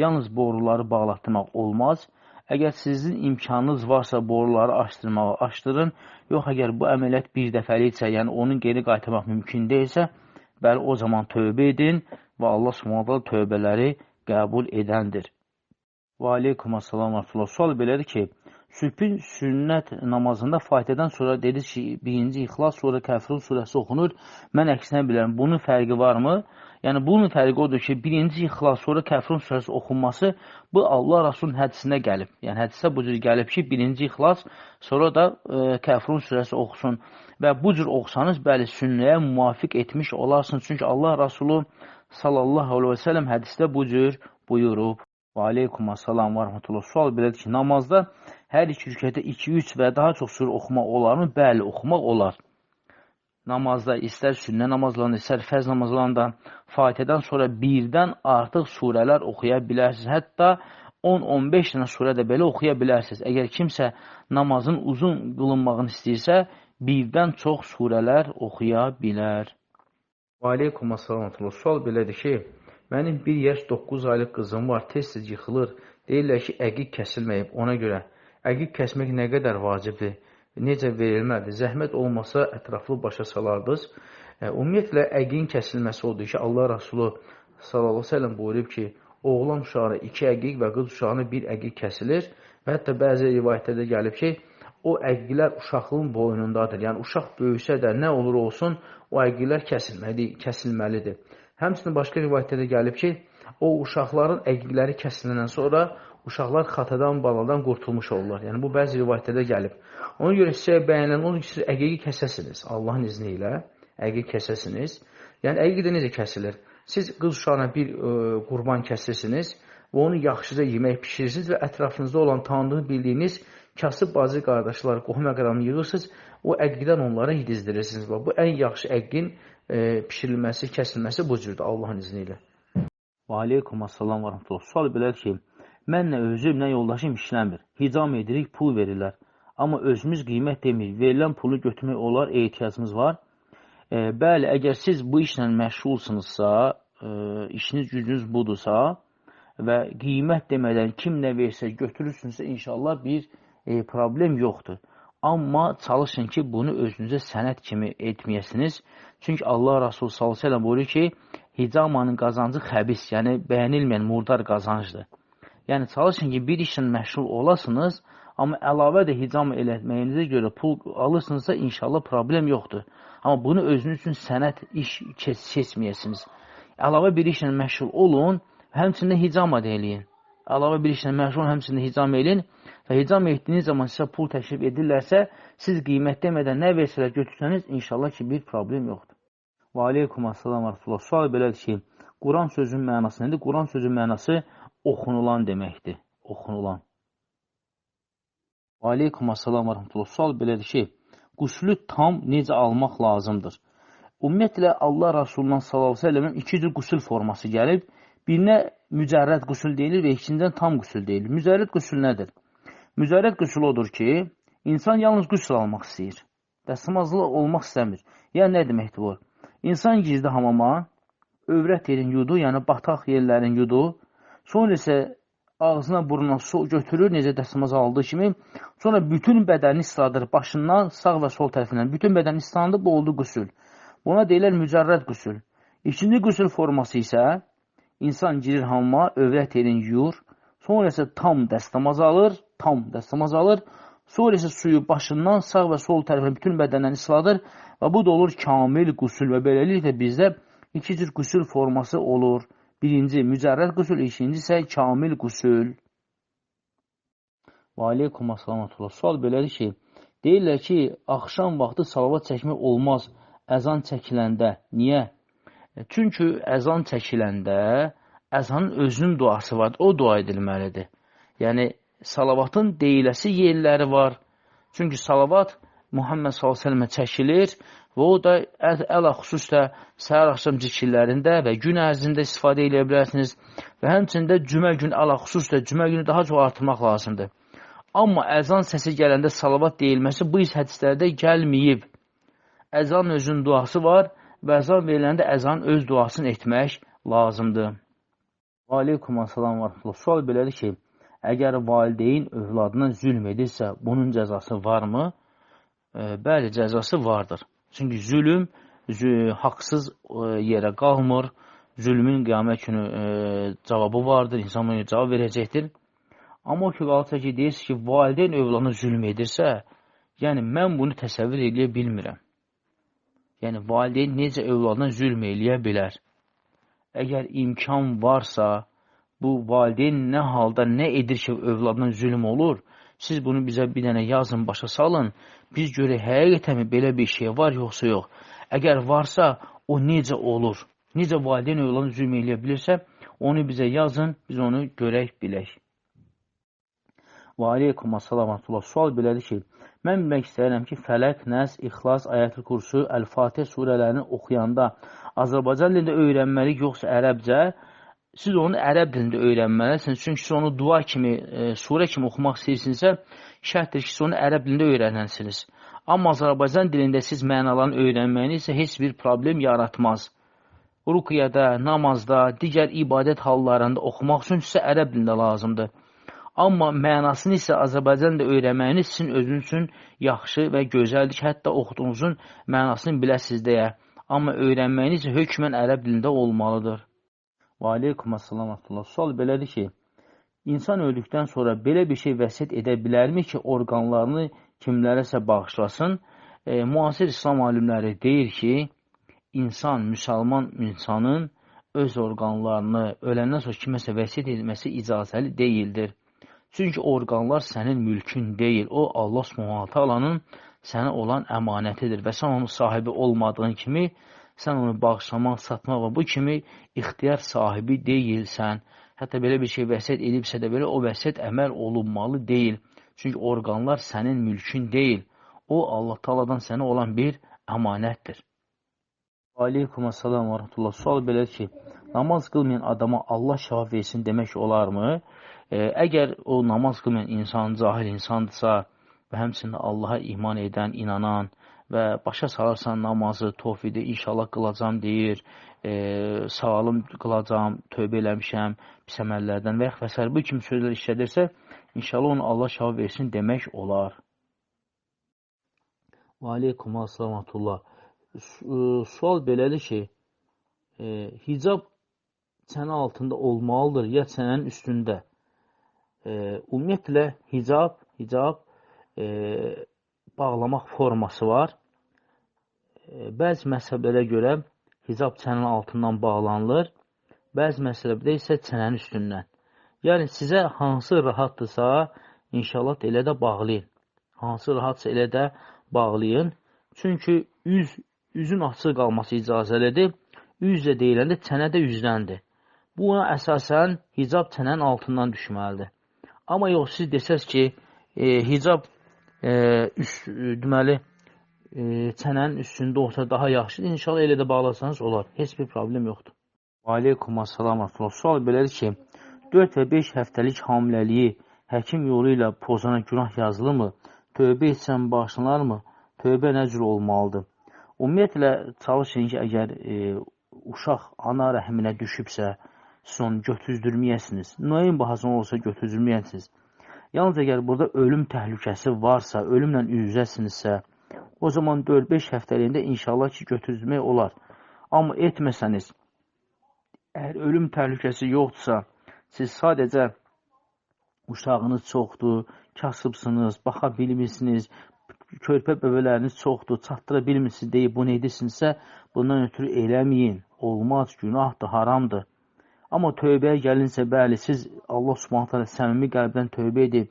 Yalnız boruları bağlatdırmaq olmaz. Əgər sizin imkanınız varsa boruları açdırmağı açdırın. Yox, əgər bu əməliyyat bir dəfəliksə, yəni onun geri qaytarmaq mümkün deyilsə, bəli, o zaman tövbə edin və Allah Subhanahu taala tövbələri qəbul edəndir. Və aleykumussalam və rəhmətullah. Sual belədir ki, sübhün sünnət namazında Fatihədən sonra dediniz ki, birinci İxlas, sonra Kəfirun surəsi oxunur. Mən əksinə bilirəm, bunun fərqi varmı? Yəni, bunun fərqi odur ki, birinci İxlas, sonra Kəfirun surəsi oxunması, bu Allah Rasulunun hədisində gəlib. Yəni, hədisə bu cür gəlib ki, birinci İxlas, sonra da Kəfirun surəsi oxusun. Və bu cür oxusanız, bəli, sünnəyə müvafiq etmiş olarsınız. Çünki Allah Rasulü sallallahu aleyhi və səlləm hədisdə bu cür buyurub. Və aleykumussalam və rəhmətullah. Sual belədir ki, namazda hər iki rükətdə 2, 3 və daha çox surə oxumaq olarmı? Bəli, oxumaq olar. Namazda istər sünnə namazlarında, istər fərz namazlarında Fatihədən sonra birdən artıq surələr oxuya bilərsiniz. Hətta 10-15 dənə surə də belə oxuya bilərsiniz. Əgər kimsə namazın uzun qılınmağını istəyirsə, birdən çox surələr oxuya bilər. Və aleykumussalam. Sual belədir ki, mənim 1 yaş 9 aylıq qızım var, tez-tez yıxılır. Deyirlər ki, əqiq kəsilməyib ona görə. Əqiq kəsmək nə qədər vacibdir? Necə verilməlidir? Zəhmət olmasa ətraflı başa salardınız. Ümumiyyətlə, əqiqin kəsilməsi odur ki, Allah Rasulü sallallahu əleyhi və səlləm buyurub ki, oğlan uşağına 2 əqiq və qız uşağına 1 əqiq kəsilir. Və hətta bəzi rivayətlərdə gəlib ki, o əqiqlər uşaqlığın boynundadır. Yəni, uşaq böyüsə də nə olur olsun, o əqiqlər kəsilməlidir. Həmçinin başqa rivayətlərdə gəlib ki, o uşaqların əqiqləri kəsiləndən sonra uşaqlar xatadan, baladan qurtulmuş olurlar. Yəni, bu bəzi rivayətlərdə gəlib. Ona görə sizə bəyənilən odur ki, siz əqiqi kəsəsiniz. Allahın izni ilə əqiq kəsəsiniz. Yəni, əqiq də necə kəsilir? Siz qız uşağına bir qurban kəsirsiniz və onu yaxşıca yemək pişirirsiniz və ətrafınızda olan tanıdığı, bildiyiniz kasıb bacı qardaşlar, qohum əqranı yığırsınız, o əqiqdən onlara yedizdirirsiniz. Bu ən yaxşı əqiqin pişirilməsi, kəsilməsi bu cürdür Allahın izni ilə. Və aleykumussalam və rəhmətullah. Sual belədir ki, mən nə özüm, nə yoldaşım işləmir. Hicam edirik, pul verirlər. Amma özümüz qiymət demirik. Verilən pulu götürmək olar, ehtiyacımız var. Bəli, əgər siz bu işlə məşğulsunuzsa, işiniz gücünüz budursa və qiymət demədən kim nə versə götürürsünüzsə, inşallah bir problem yoxdur. Amma çalışın ki, bunu özünüzə sənət kimi etməyəsiniz. Çünki Allah Rasulü sallallahu əleyhi və səlləm buyurur ki, hicamanın qazancı xəbis, yəni bəyənilməyən murdar qazancdır. Yəni çalışın ki, bir işlə məşğul olasınız, amma əlavə də hicama elətməyinizə görə pul alırsınızsa, inşallah problem yoxdur. Amma bunu özünüz üçün sənət iş seçməyəsiniz. Əlavə bir işlə məşğul olun, həmçinin hicama da eləyin. Əlavə bir işlə məşğul olun, həmçinin hicama eləyin. Və hicam etdiyiniz zaman sizə pul təklif edirlərsə, siz qiymət demədən nə versələr götürsəniz, inşallah ki, bir problem yoxdur. Və aleykumussalam və rəhmətullah. Sual belədir ki, Quran sözünün mənası nədir? Quran sözünün mənası oxunulan deməkdir. Oxunulan. Və aleykumussalam və rəhmətullah. Sual belədir ki, qüslü tam necə almaq lazımdır? Ümumiyyətlə, Allah Rasulundan sallallahu əleyhi və səlləmin iki cür qüsül forması gəlib. Birinə mücərrəd qüsül deyilir və ikincidən tam qüsül deyilir. Mücərrəd qüsül nədir? Mücərrəd qüsül odur ki, insan yalnız qüsül almaq istəyir. Dəstəmazlı olmaq istəmir. Yəni, nə deməkdir bu? İnsan girdi hamama, övrət yerin yudu, yəni bataq yerlərin yudu, sonra isə ağzına, burnuna su götürür, necə dəstəmaz aldığı kimi. Sonra bütün bədəni isladır, başından, sağ və sol tərəfindən. Bütün bədəni islandı, bu oldu qüsül. Buna deyirlər mücərrəd qüsül. İkinci qüsül forması isə insan girir hamama, övrət yerini yuyur. Sonra isə tam dəstəmaz alır, tam dəstəmaz alır. Sonra isə suyu başından, sağ və sol tərəfindən bütün bədəndən isladır və bu da olur kamil qüsül və beləliklə bizdə iki cür qüsül forması olur. Birinci mücərrəd qüsül, ikinci isə kamil qüsül. Və aleykum assalam. Sual belədir ki, deyirlər ki, axşam vaxtı salavat çəkmək olmaz əzan çəkiləndə. Niyə? Çünki əzan çəkiləndə əzanın özünün duası vardır, o dua edilməlidir. Yəni, salavatın deyiləsi yerləri var. Çünki salavat Muhammed s.ə.və çəkilir və o da əla xüsusda səhər axşam zikirlərində və gün ərzində istifadə edə bilərsiniz və həmçində cümə günü əla xüsusda cümə günü daha çox artırmaq lazımdır. Amma əzan səsi gələndə salavat deyilməsi bu is hədislərdə gəlməyib. Əzanın özünün duası var və əzan veriləndə əzanın öz duasını etmək lazımdır. Və aleykum assalam və rəhmətullah. Sual belədir ki, əgər valideyn övladına zülm edirsə, bunun cəzası varmı? Bəli, cəzası vardır. Çünki zülüm haqsız yerə qalmır. Zülmün qiyamət günü cavabı vardır, insan buna cavab verəcəkdir. Amma o ki, qalsa ki, deyirsiniz ki, valideyn övladına zülm edirsə, yəni mən bunu təsəvvür eləyə bilmirəm. Yəni, valideyn necə övladına zülm eləyə bilər? Əgər imkan varsa, bu valideyn nə halda, nə edir ki, övladına zülm olur? Siz bunu bizə bir dənə yazın, başa salın. Biz görək, həqiqətən belə bir şey var, yoxsa yox. Əgər varsa, o necə olur? Necə valideyn övladına zülm eləyə bilirsə, onu bizə yazın, biz onu görək, bilək. Və aleykum assalam və rəhmətullah. Sual belədir ki, mən bilmək istəyirəm ki, Fələq, Nəs, İxlas, Ayətül Kürsü, Əl-Fatihə surələrini oxuyanda Azərbaycan dilində öyrənməliyik, yoxsa ərəbcə? Siz onu ərəb dilində öyrənməlisiniz. Çünki siz onu dua kimi, surə kimi oxumaq istəyirsinizsə, şərtdir ki, siz onu ərəb dilində öyrənənsiniz. Amma Azərbaycan dilində siz mənalarını öyrənməyiniz isə heç bir problem yaratmaz. Ruqyada, namazda, digər ibadət hallarında oxumaq üçün sizə ərəb dilində lazımdır. Amma mənasını isə Azərbaycan dilində öyrənməyiniz sizin özünüz üçün yaxşı və gözəldir ki, hətta oxuduğunuzun mənasını biləsiniz deyə. Amma öyrənməyiniz hökmən ərəb dilində olmalıdır. Və aleykum assalam və rəhmətullah. Sual belədir ki, insan öldükdən sonra belə bir şey vəsiyyət edə bilərmi ki, orqanlarını kimlərəsə bağışlasın? Müasir İslam alimləri deyir ki, insan, müsəlman insanın öz orqanlarını öləndən sonra kiməsə vəsiyyət etməsi icazəli deyildir. Çünki orqanlar sənin mülkün deyil, o Allah Subhanahu Taalanın sənə olan əmanətidir və sən onun sahibi olmadığın kimi, sən onu bağışlamaq, satmaq və bu kimi ixtiyar sahibi deyilsən. Hətta belə bir şey vəsiyyət edibsə də belə o vəsiyyət əməl olunmalı deyil. Çünki orqanlar sənin mülkün deyil. O Allah Taala'dan sənə olan bir əmanətdir. Aleykum assalam və rəhmətullah. Sual belədir ki, namaz qılmayan adama Allah şəfa versin demək olarmı? Əgər o namaz qılmayan insan cahil insandırsa və həmçinin Allaha iman edən, inanan və başa salarsan namazı, tovhidi inşallah qılacam deyir, sağalım qılacam, tövbə eləmişəm pis əməllərdən və yaxud və sair bu kimi sözlər işlədirsə, inşallah onu Allah şəfa versin demək olar. Və aleykum assalam və rəhmətullah. Sual belədir ki, hicab çənə altında olmalıdır ya çənənin üstündə? Ümumiyyətlə, hicab bağlamaq forması var. Bəzi məzhəblərə görə hicab çənənin altından bağlanılır, bəzi məzhəblərdə isə çənənin üstündən. Yəni, sizə hansı rahatdırsa, inşallah elə də bağlayın. Hansı rahatsa elə də bağlayın. Çünki üzün açıq qalması icazəlidir. Üz də deyiləndə çənə də üzdəndir. Buna əsasən hicab çənənin altından düşməlidir. Amma yox, siz desəz ki, hicab deməli, çənənin üstündə olsa daha yaxşıdır. İnşallah elə də bağlasanız olar. Heç bir problem yoxdur. Aleykum assalam. Sual belədir ki, 4 və 5 həftəlik hamiləliyi həkim yolu ilə pozana günah yazılırmı? Tövbə etsən bağışlanarmı? Tövbə nə cür olmalıdır? Ümumiyyətlə, çalışın ki, əgər uşaq ana rəhminə düşübsə, siz onu götürdürməyəsiniz. Nəyin bahasına olsa götürdürməyəsiniz. Yalnız əgər burada ölüm təhlükəsi varsa, ölümlə üz-üzəsinizsə, o zaman 4-5 həftəliyində inşallah ki, götürdürmək olar. Amma etməsəniz, əgər ölüm təhlükəsi yoxdursa, siz sadəcə uşağınız çoxdur, kasıbsınız, baxa bilmirsiniz, körpə bəbələriniz çoxdur, çatdıra bilmirsiniz deyib bunu edirsinizsə, bundan ötürü eləməyin. Olmaz, günahdır, haramdır. Amma tövbəyə gəlinsə, bəli, siz Allah Subhanahu taala səmimi qəlbdən tövbə edib,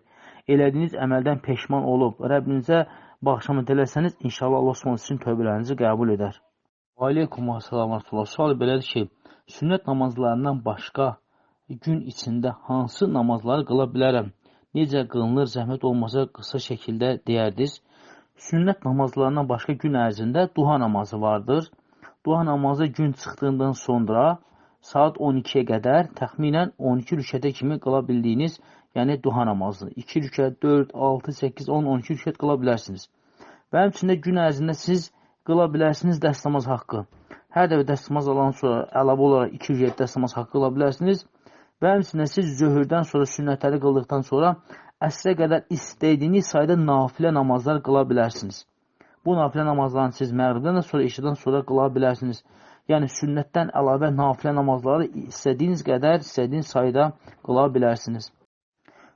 elədiyiniz əməldən peşman olub, Rəbbinizə bağışlama diləsəniz, inşallah Allah Subhanahu sizin tövbələrinizi qəbul edər. Və aleykum assalam və rəhmətullah. Sual belədir ki, sünnət namazlarından başqa gün içində hansı namazları qıla bilərəm? Necə qılınır, zəhmət olmasa qısa şəkildə deyərdiniz. Sünnət namazlarından başqa gün ərzində duha namazı vardır. Duha namazı gün çıxdığından sonra saat 12-yə qədər təxminən 12 rükətə kimi qıla bildiyiniz, yəni duha namazını. 2 rükət, 4, 6, 8, 10, 12 rükət qıla bilərsiniz. Və həmçində gün ərzində siz qıla bilərsiniz dəstəmaz haqqı. Hər dəfə dəstəmaz alan sonra əlavə olaraq 2 rükət dəstəmaz haqqı qıla bilərsiniz. Və həmçində siz zöhrdən sonra sünnətləri qıldıqdan sonra əsrə qədər istədiyiniz sayda nafilə namazlar qıla bilərsiniz. Bu nafilə namazlarını siz məğribdən də sonra, işdən sonra qıla bilərsiniz. Yəni sünnətdən əlavə nafilə namazları istədiyiniz qədər, istədiyiniz sayda qıla bilərsiniz.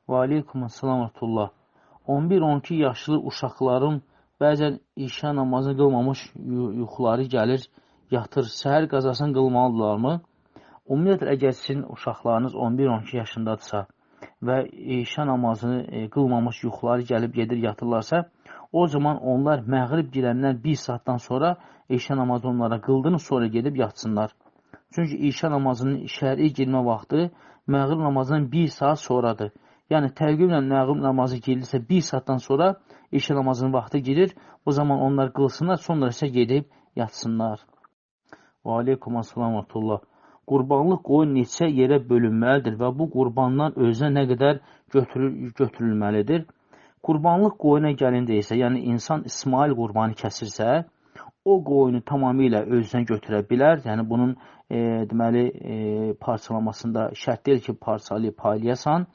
Və aleykum əssalam və rəhmətullah. 11-12 yaşlı uşaqların bəzən işə namazını qılmamış yuxuları gəlir, yatır. Səhər qəzasını qılmalıdırlarmı? Ümumiyyətlə, əgər sizin uşaqlarınız 11-12 yaşındadırsa və işə namazını qılmamış yuxuları gəlib gedir, yatırlarsa, o zaman onlar məğrib girəndən bir saatdan sonra işə namazı onlara qıldırın, sonra gedib yatsınlar. Çünki işə namazının şəri girmə vaxtı məğrib namazından bir saat sonradır. Yəni, təqvimlə məğrib namazı girilirsə bir saatdan sonra işə namazının vaxtı girir. O zaman onlar qılsınlar, sonra isə gedib yatsınlar. Və aleykum assalam və rəhmətullah. Qurbanlıq qoyun neçə yerə bölünməlidir və bu qurbandan özünə nə qədər götürülməlidir? Qurbanlıq qoyuna gəlincə isə, yəni insan İsmail qurbanı kəsirsə, o qoyunu tamamilə özünə götürə bilər. Yəni bunun deməli parçalamasında şərt deyil ki, parçalayıb paylayasan.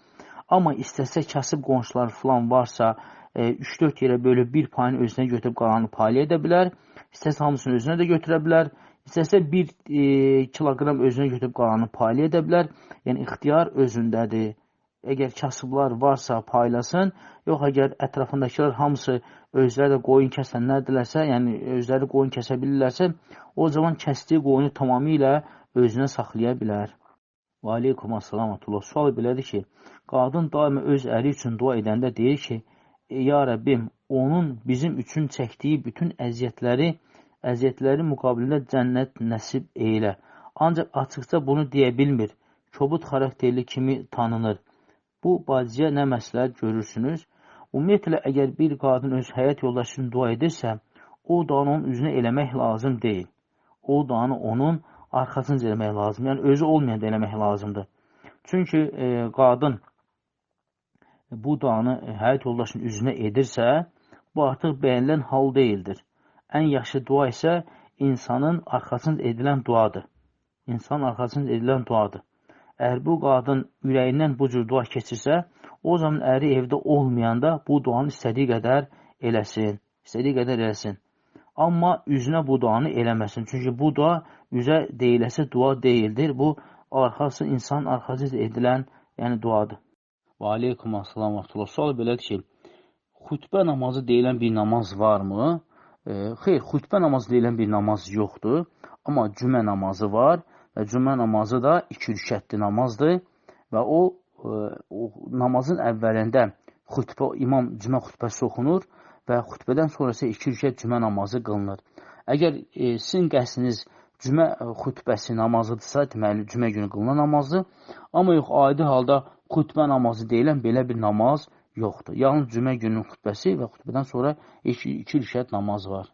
Amma istəsə kasıb qonşular filan varsa, 3-4 yerə bölüb bir payını özünə götürüb qalanını paylaya da bilər. İstəsə hamısını özünə də götürə bilər. İstəsə 1 kiloqram özünə götürüb qalanını paylaya da bilər. Yəni ixtiyar özündədir. Əgər kasıblar varsa paylasın, yox əgər ətrafındakılar hamısı özləri də qoyun kəsənlərdirlərsə, yəni özləri qoyun kəsə bilirlərsə, o zaman kəsdiyi qoyunu tamamilə özünə saxlaya bilər. Və aleykum assalam və rəhmətullah. Sual belədir ki, qadın daima öz əri üçün dua edəndə deyir ki, ya Rəbbim, onun bizim üçün çəkdiyi bütün əziyyətləri müqabilində cənnət nəsib eylə. Ancaq açıqca bunu deyə bilmir. Kobud xarakterli kimi tanınır. Bu bacıya nə məsləhət görürsünüz? Ümumiyyətlə, əgər bir qadın öz həyat yoldaşı üçün dua edirsə, o duanı onun üzünə eləmək lazım deyil. O duanı onun arxasınca eləmək lazım. Yəni, özü olmayan da eləmək lazımdır. Çünki qadın bu duanı həyat yoldaşının üzünə edirsə, bu artıq bəyənilən hal deyildir. Ən yaxşı dua isə insanın arxasınca edilən duadır. İnsanın arxasınca edilən duadır. Əgər bu qadın ürəyindən bu cür dua keçirsə, o zaman əri evdə olmayanda bu duanı istədiyi qədər eləsin. İstədiyi qədər eləsin. Amma üzünə bu duanı eləməsin. Çünki bu dua üzə deyiləsi dua deyildir. Bu, arxası, insan arxasınca edilən yəni duadır. Və aleykum assalam və rəhmətullah. Sual belədir ki, xutbə namazı deyilən bir namaz varmı? Xeyr, xutbə namazı deyilən bir namaz yoxdur. Amma cümə namazı var. Və cümə namazı da 2 rükətli namazdır və o namazın əvvəlində xutbə, imam cümə xutbəsi oxunur və xutbədən sonra isə 2 rükət cümə namazı qılınır. Əgər sizin qəsdiniz cümə xutbəsi namazıdırsa, deməli cümə günü qılınan namazdır. Amma yox, adi halda xutbə namazı deyilən belə bir namaz yoxdur. Yalnız cümə gününün xutbəsi və xutbədən sonra 2 rükət namaz var.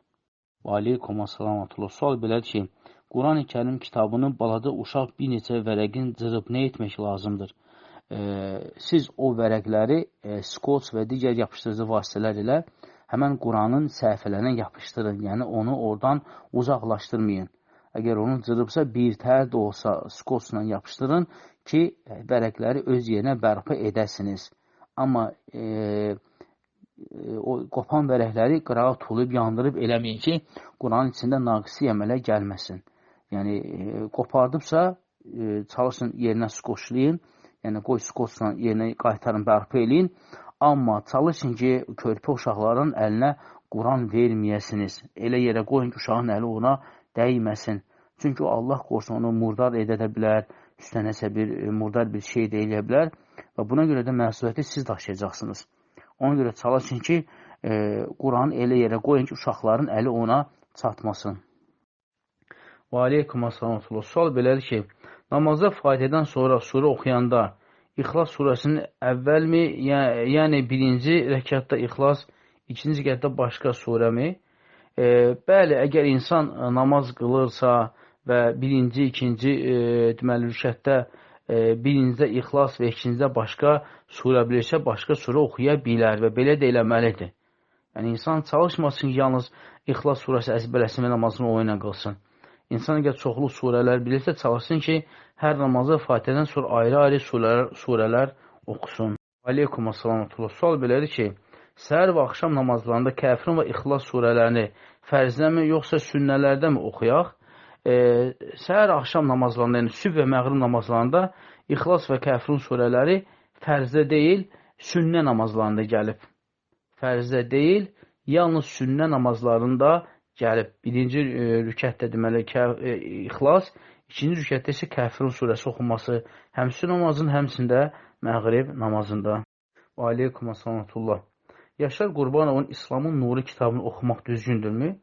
Və aleykum assalam və rəhmətullah. Sual belədir ki, Quran-ı Kərim kitabını balaca uşaq bir neçə vərəqin cırıb nə etmək lazımdır? Siz o vərəqləri skoç və digər yapışdırıcı vasitələr ilə həmən Quranın səhifələrinə yapışdırın. Yəni, onu oradan uzaqlaşdırmayın. Əgər onu cırıbsa, bir tər də olsa skotla yapışdırın ki, vərəqləri öz yerinə bərpa edəsiniz. Amma o qopan vərəqləri qırağa tuluyub, yandırıb eləməyin ki, Quranın içində naqisi əmələ gəlməsin. Yəni, qopardıbsa, çalışın yerinə skoçlayın, yəni qoy skotla yerinə qaytarın, bərpa eləyin. Amma çalışın ki, körpə uşaqların əlinə Quran verməyəsiniz. Elə yerə qoyun ki, uşağın əli ona dəyməsin. Çünki o, Allah qorusun, onu murdar edə də bilər, üstə nəsə bir murdar bir şey də eləyə bilər və buna görə də məsuliyyəti siz daşıyacaqsınız. Ona görə çalışın ki, Quranı elə yerə qoyun ki, uşaqların əli ona çatmasın. Və aleykum assalam. Sual belədir ki, namazda Fatihədən sonra surə oxuyanda İxlas surəsinin əvvəlmi, yəni birinci rəkatda İxlas, ikinci rəkatda başqa surəmi? Bəli, əgər insan namaz qılırsa və birinci, ikinci deməli, rükətdə birincidə İxlas və ikincidə başqa surə bilirsə, başqa surə oxuya bilər və belə də eləməlidir. Yəni, insan çalışmasın ki, yalnız İxlas surəsi əzbərləsin və namazını o ilə qılsın. İnsan əgər çoxlu surələr bilirsə, çalışsın ki, hər namazı Fatihədən sonra ayrı-ayrı surələr oxusun. Aleykum assalam. Sual belədir ki, səhər və axşam namazlarında Kəfirun və İxlas surələrini fərzdəmi, yoxsa sünnələrdəmi oxuyaq? Səhər axşam namazlarında, yəni sübh və məğrib namazlarında İxlas və Kəfirun surələri fərzdə deyil, sünnə namazlarında gəlib. Fərzdə deyil, yalnız sünnə namazlarında gəlib. Birinci rükətdə deməli İxlas, ikinci rükətdə isə Kəfirun surəsi oxunması həm sünnə namazının, həmçində məğrib namazında. Və aleykum assalam. Yaşar Qurbanovun İslamın Nuru kitabını oxumaq düzgündürmü?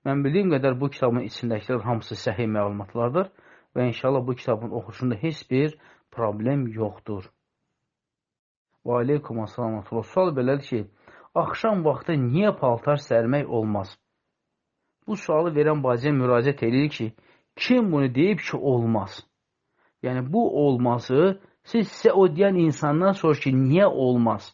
Mən bildiyim qədər bu kitabın içindəkilər hamısı səhih məlumatlardır və inşallah bu kitabın oxuşunda heç bir problem yoxdur. Və aleykum assalam. Sual belədir ki, axşam vaxtı niyə paltar sərmək olmaz? Bu sualı verən bacıya müraciət edir ki, kim bunu deyib ki, olmaz? Yəni, bu olmazı siz sizə o deyən insandan soruş ki, niyə olmaz?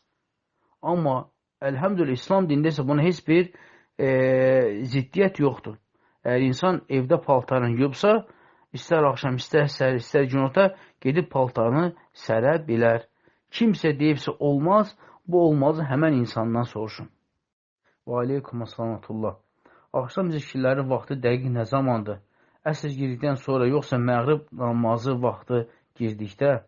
Amma əlhəmdülillah, İslam dinində isə buna heç bir ziddiyyət yoxdur. Əgər insan evdə paltarını yuyubsa, istər axşam, istər səhər, istər günorta gedib paltarını sərə bilər. Kimsə deyibsə olmaz, bu olmazı həmən insandan soruşun. Və aleykum assalam. Axşam zikirləri vaxtı dəqiq nə zamandır? Əsr girdikdən sonra, yoxsa məğrib namazı vaxtı girdikdə?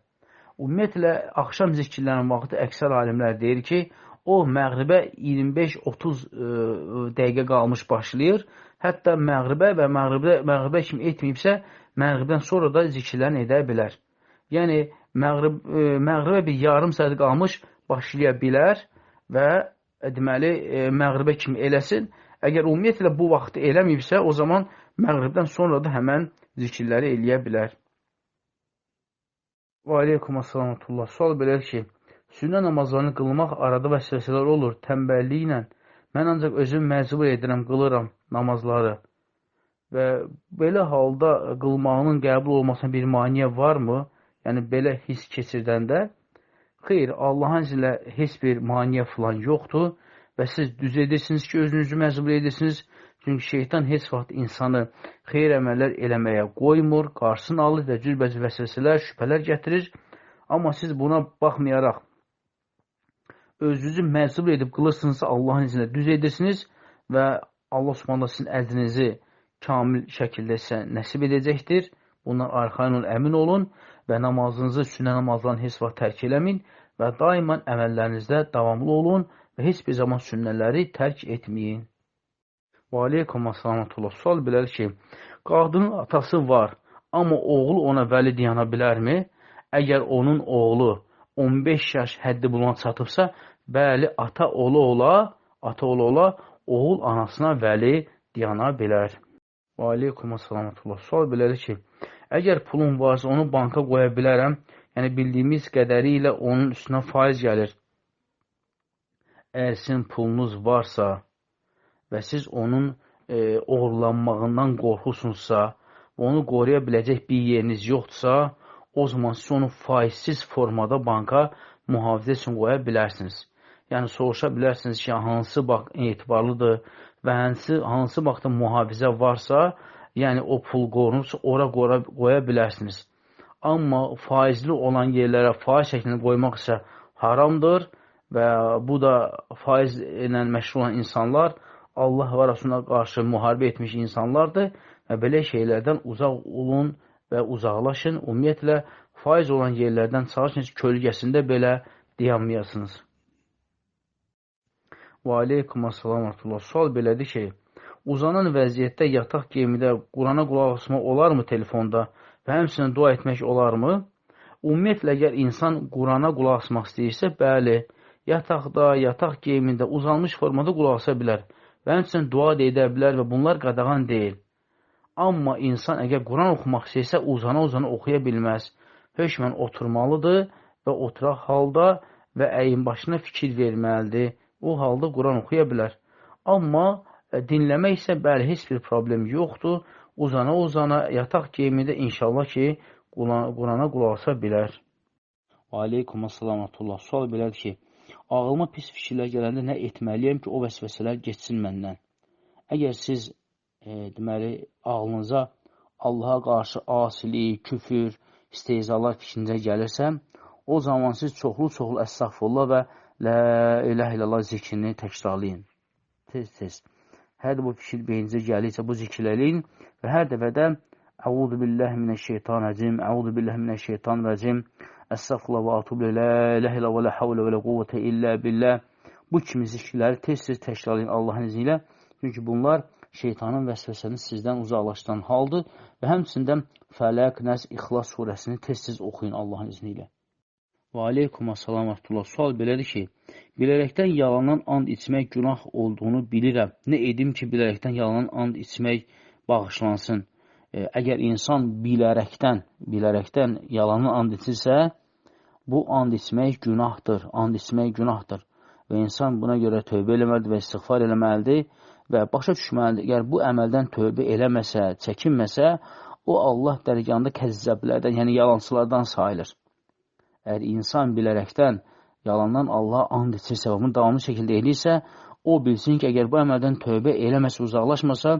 Ümumiyyətlə, axşam zikirlərinin vaxtı əksər alimlər deyir ki, o məğribə 25-30 dəqiqə qalmış başlayır. Hətta məğribə və məğribə kimi etməyibsə, məğribdən sonra da zikirlərini edə bilər. Yəni, məğribə bir yarım saat qalmış başlaya bilər və deməli, məğribə kimi eləsin. Əgər ümumiyyətlə bu vaxtı eləməyibsə, o zaman məğribdən sonra da həmən zikirləri eləyə bilər. Və aleykum assalam. Sual belədir ki, sünnə namazlarını qılmaq arada vəsvəsələr olur, tənbəlliklə. Mən ancaq özümü məcbur edirəm, qılıram namazları. Və belə halda qılmağının qəbul olmasına bir maneə varmı? Yəni, belə his keçirdəndə? Xeyr, Allahın izni ilə heç bir maneə filan yoxdur və siz düz edirsiniz ki, özünüzü məcbur edirsiniz. Çünki şeytan heç vaxt insanı xeyr əməllər eləməyə qoymur, qarşısını alır və cürbəcür vəsvəsələr, şübhələr gətirir. Amma siz buna baxmayaraq özünüzü məcbur edib qılırsınızsa, Allahın izni ilə düz edirsiniz və Allah Subhanahu sizin əcrinizi kamil şəkildə sizə nəsib edəcəkdir. Bundan arxayın olun, əmin olun və namazınızı, sünnə namazlarını heç vaxt tərk eləməyin və daima əməllərinizdə davamlı olun və heç bir zaman sünnələri tərk etməyin. Və aleykum assalam. Sual belədir ki, qadının atası var, amma oğlu ona vəli dayana bilərmi? Əgər onun oğlu 15 yaş həddi bulana çatıbsa, bəli, ata ola-ola oğul anasına vəli dayana bilər. Və aleykum assalam. Sual belədir ki, əgər pulum varsa onu banka qoya bilərəm, yəni bildiyimiz qədəri ilə onun üstünə faiz gəlir. Əgər sizin pulunuz varsa və siz onun oğurlanmağından qorxursunuzsa, onu qoruya biləcək bir yeriniz yoxdursa, o zaman siz onu faizsiz formada banka mühafizə üçün qoya bilərsiniz. Yəni, soruşa bilərsiniz ki, hansı bank etibarlıdır və hansı bankda mühafizə varsa, yəni o pul qorunursa, ora qoya bilərsiniz. Amma faizli olan yerlərə faiz şəklində qoymaq isə haramdır və bu da faiz ilə məşğul olan insanlar Allah və Rasuluna qarşı müharibə etmiş insanlardır və belə şeylərdən uzaq olun və uzaqlaşın. Ümumiyyətlə, faiz olan yerlərdən çalışın ki, kölgəsində belə dayanmayasınız. Və aleykum assalam və rəhmətullah. Sual belədir ki, uzanan vəziyyətdə yataq geyimində Qurana qulaq asmaq olarmı telefonda və həmçinin dua etmək olarmı? Ümumiyyətlə, əgər insan Qurana qulaq asmaq istəyirsə, bəli, yataqda, yataq geyimində uzanmış formada qulaq asa bilər və həmçinin dua da edə bilər və bunlar qadağan deyil. Amma insan əgər Quran oxumaq istəyirsə, uzana-uzana oxuya bilməz. Hökmən oturmalıdır və oturaq halda və əyin başına fikir verməlidir. O halda Quran oxuya bilər. Amma dinləmək isə bəli, heç bir problem yoxdur. Uzana-uzana yataq geyimində inşallah ki, Qurana qulaq asa bilər. Aleykum assalam və. Sual belədir ki, ağlıma pis fikirlər gələndə nə etməliyəm ki, o vəsvəsələr geçsin məndən? Əgər siz deməli, ağlınıza Allaha qarşı asilik, küfür, istehzalar fikrinizə gəlirsə, o zaman siz çoxlu-çoxlu əstəğfurullah və la iləhə illallah zikrini təkrarlayın. Tez-tez. Hər bu fikir beyninizə gəlirsə, bu zikr eləyin və hər dəfə də Əuzu billahi minəşşeytanirracim, əuzu billahi minəşşeytanirracim, əstəğfirullah və atubu ileyh, la iləhə illallah və la havlə və la quvvətə illə billah. Bu kimi zikirləri tez-tez təkrarlayın Allahın izni ilə. Çünki bunlar şeytanın vəsvəsəni sizdən uzaqlaşdıran haldır və həmçində Fələq, Nəs, İxlas surəsini tez-tez oxuyun Allahın izni ilə. Və aleykum assalam və rəhmətullah. Sual belədir ki, bilərəkdən yalandan and içmək günah olduğunu bilirəm. Nə edim ki, bilərəkdən yalandan and içmək bağışlansın? Əgər insan bilərəkdən yalandan and içirsə, bu and içmək günahdır. And içmək günahdır. Və insan buna görə tövbə eləməlidir və istiğfar eləməlidir və başa düşməlidir. Əgər bu əməldən tövbə eləməsə, çəkinməsə, o Allah dərgahında kəzzəblərdən, yəni yalancılardan sayılır. Əgər insan bilərəkdən yalandan Allaha and içirsə və bunu davamlı şəkildə eləyirsə, o bilsin ki, əgər bu əməldən tövbə eləməsə, uzaqlaşmasa,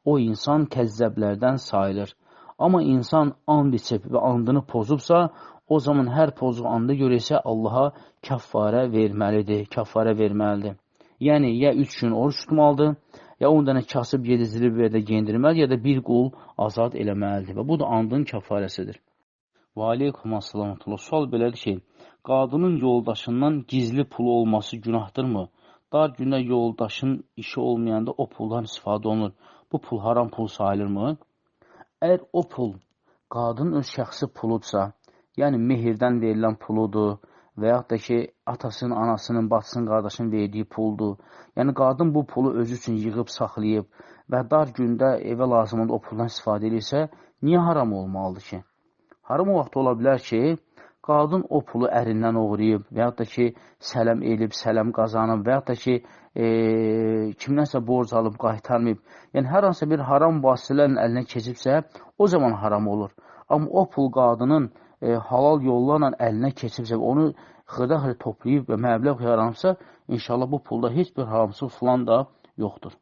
o insan kəzzəblərdən sayılır. Amma insan and içib və andını pozubsa, o zaman hər pozuq anda görə isə Allaha kəffarə verməlidir, kəffarə verməlidir. Yəni, ya 3 gün oruç tutmalıdır, ya 10 dənə kasıb yedizdirib və ya da geyindirməlidir, ya da bir qul azad eləməlidir. Və bu da andın kəffarəsidir. Və aleykum assalam. Sual belədir ki, qadının yoldaşından gizli pulu olması günahdırmı? Dar gündə yoldaşın işi olmayanda o puldan istifadə olunur. Bu pul haram pul sayılırmı? Əgər o pul qadının öz şəxsi puludursa, yəni mehirdən verilən puludur və yaxud da ki, atasının, anasının, bacısının, qardaşının verdiyi puldur. Yəni qadın bu pulu özü üçün yığıb, saxlayıb və dar gündə evə lazım olanda o puldan istifadə edirsə, niyə haram olmalıdır ki? Haram o vaxt ola bilər ki, qadın o pulu ərindən oğrayıb və yaxud da ki, sələm elib, sələm qazanıb və yaxud da ki, kimdənsə borc alıb, qaytarmayıb. Yəni, hər hansısa bir haram vasitələrlə əlinə keçibsə, o zaman haram olur. Amma o pul qadının halal yollarla əlinə keçibsə, onu xırda-xırda toplayıb və məbləğ yaranıbsa, inşallah bu pulda heç bir haramsız filan da yoxdur.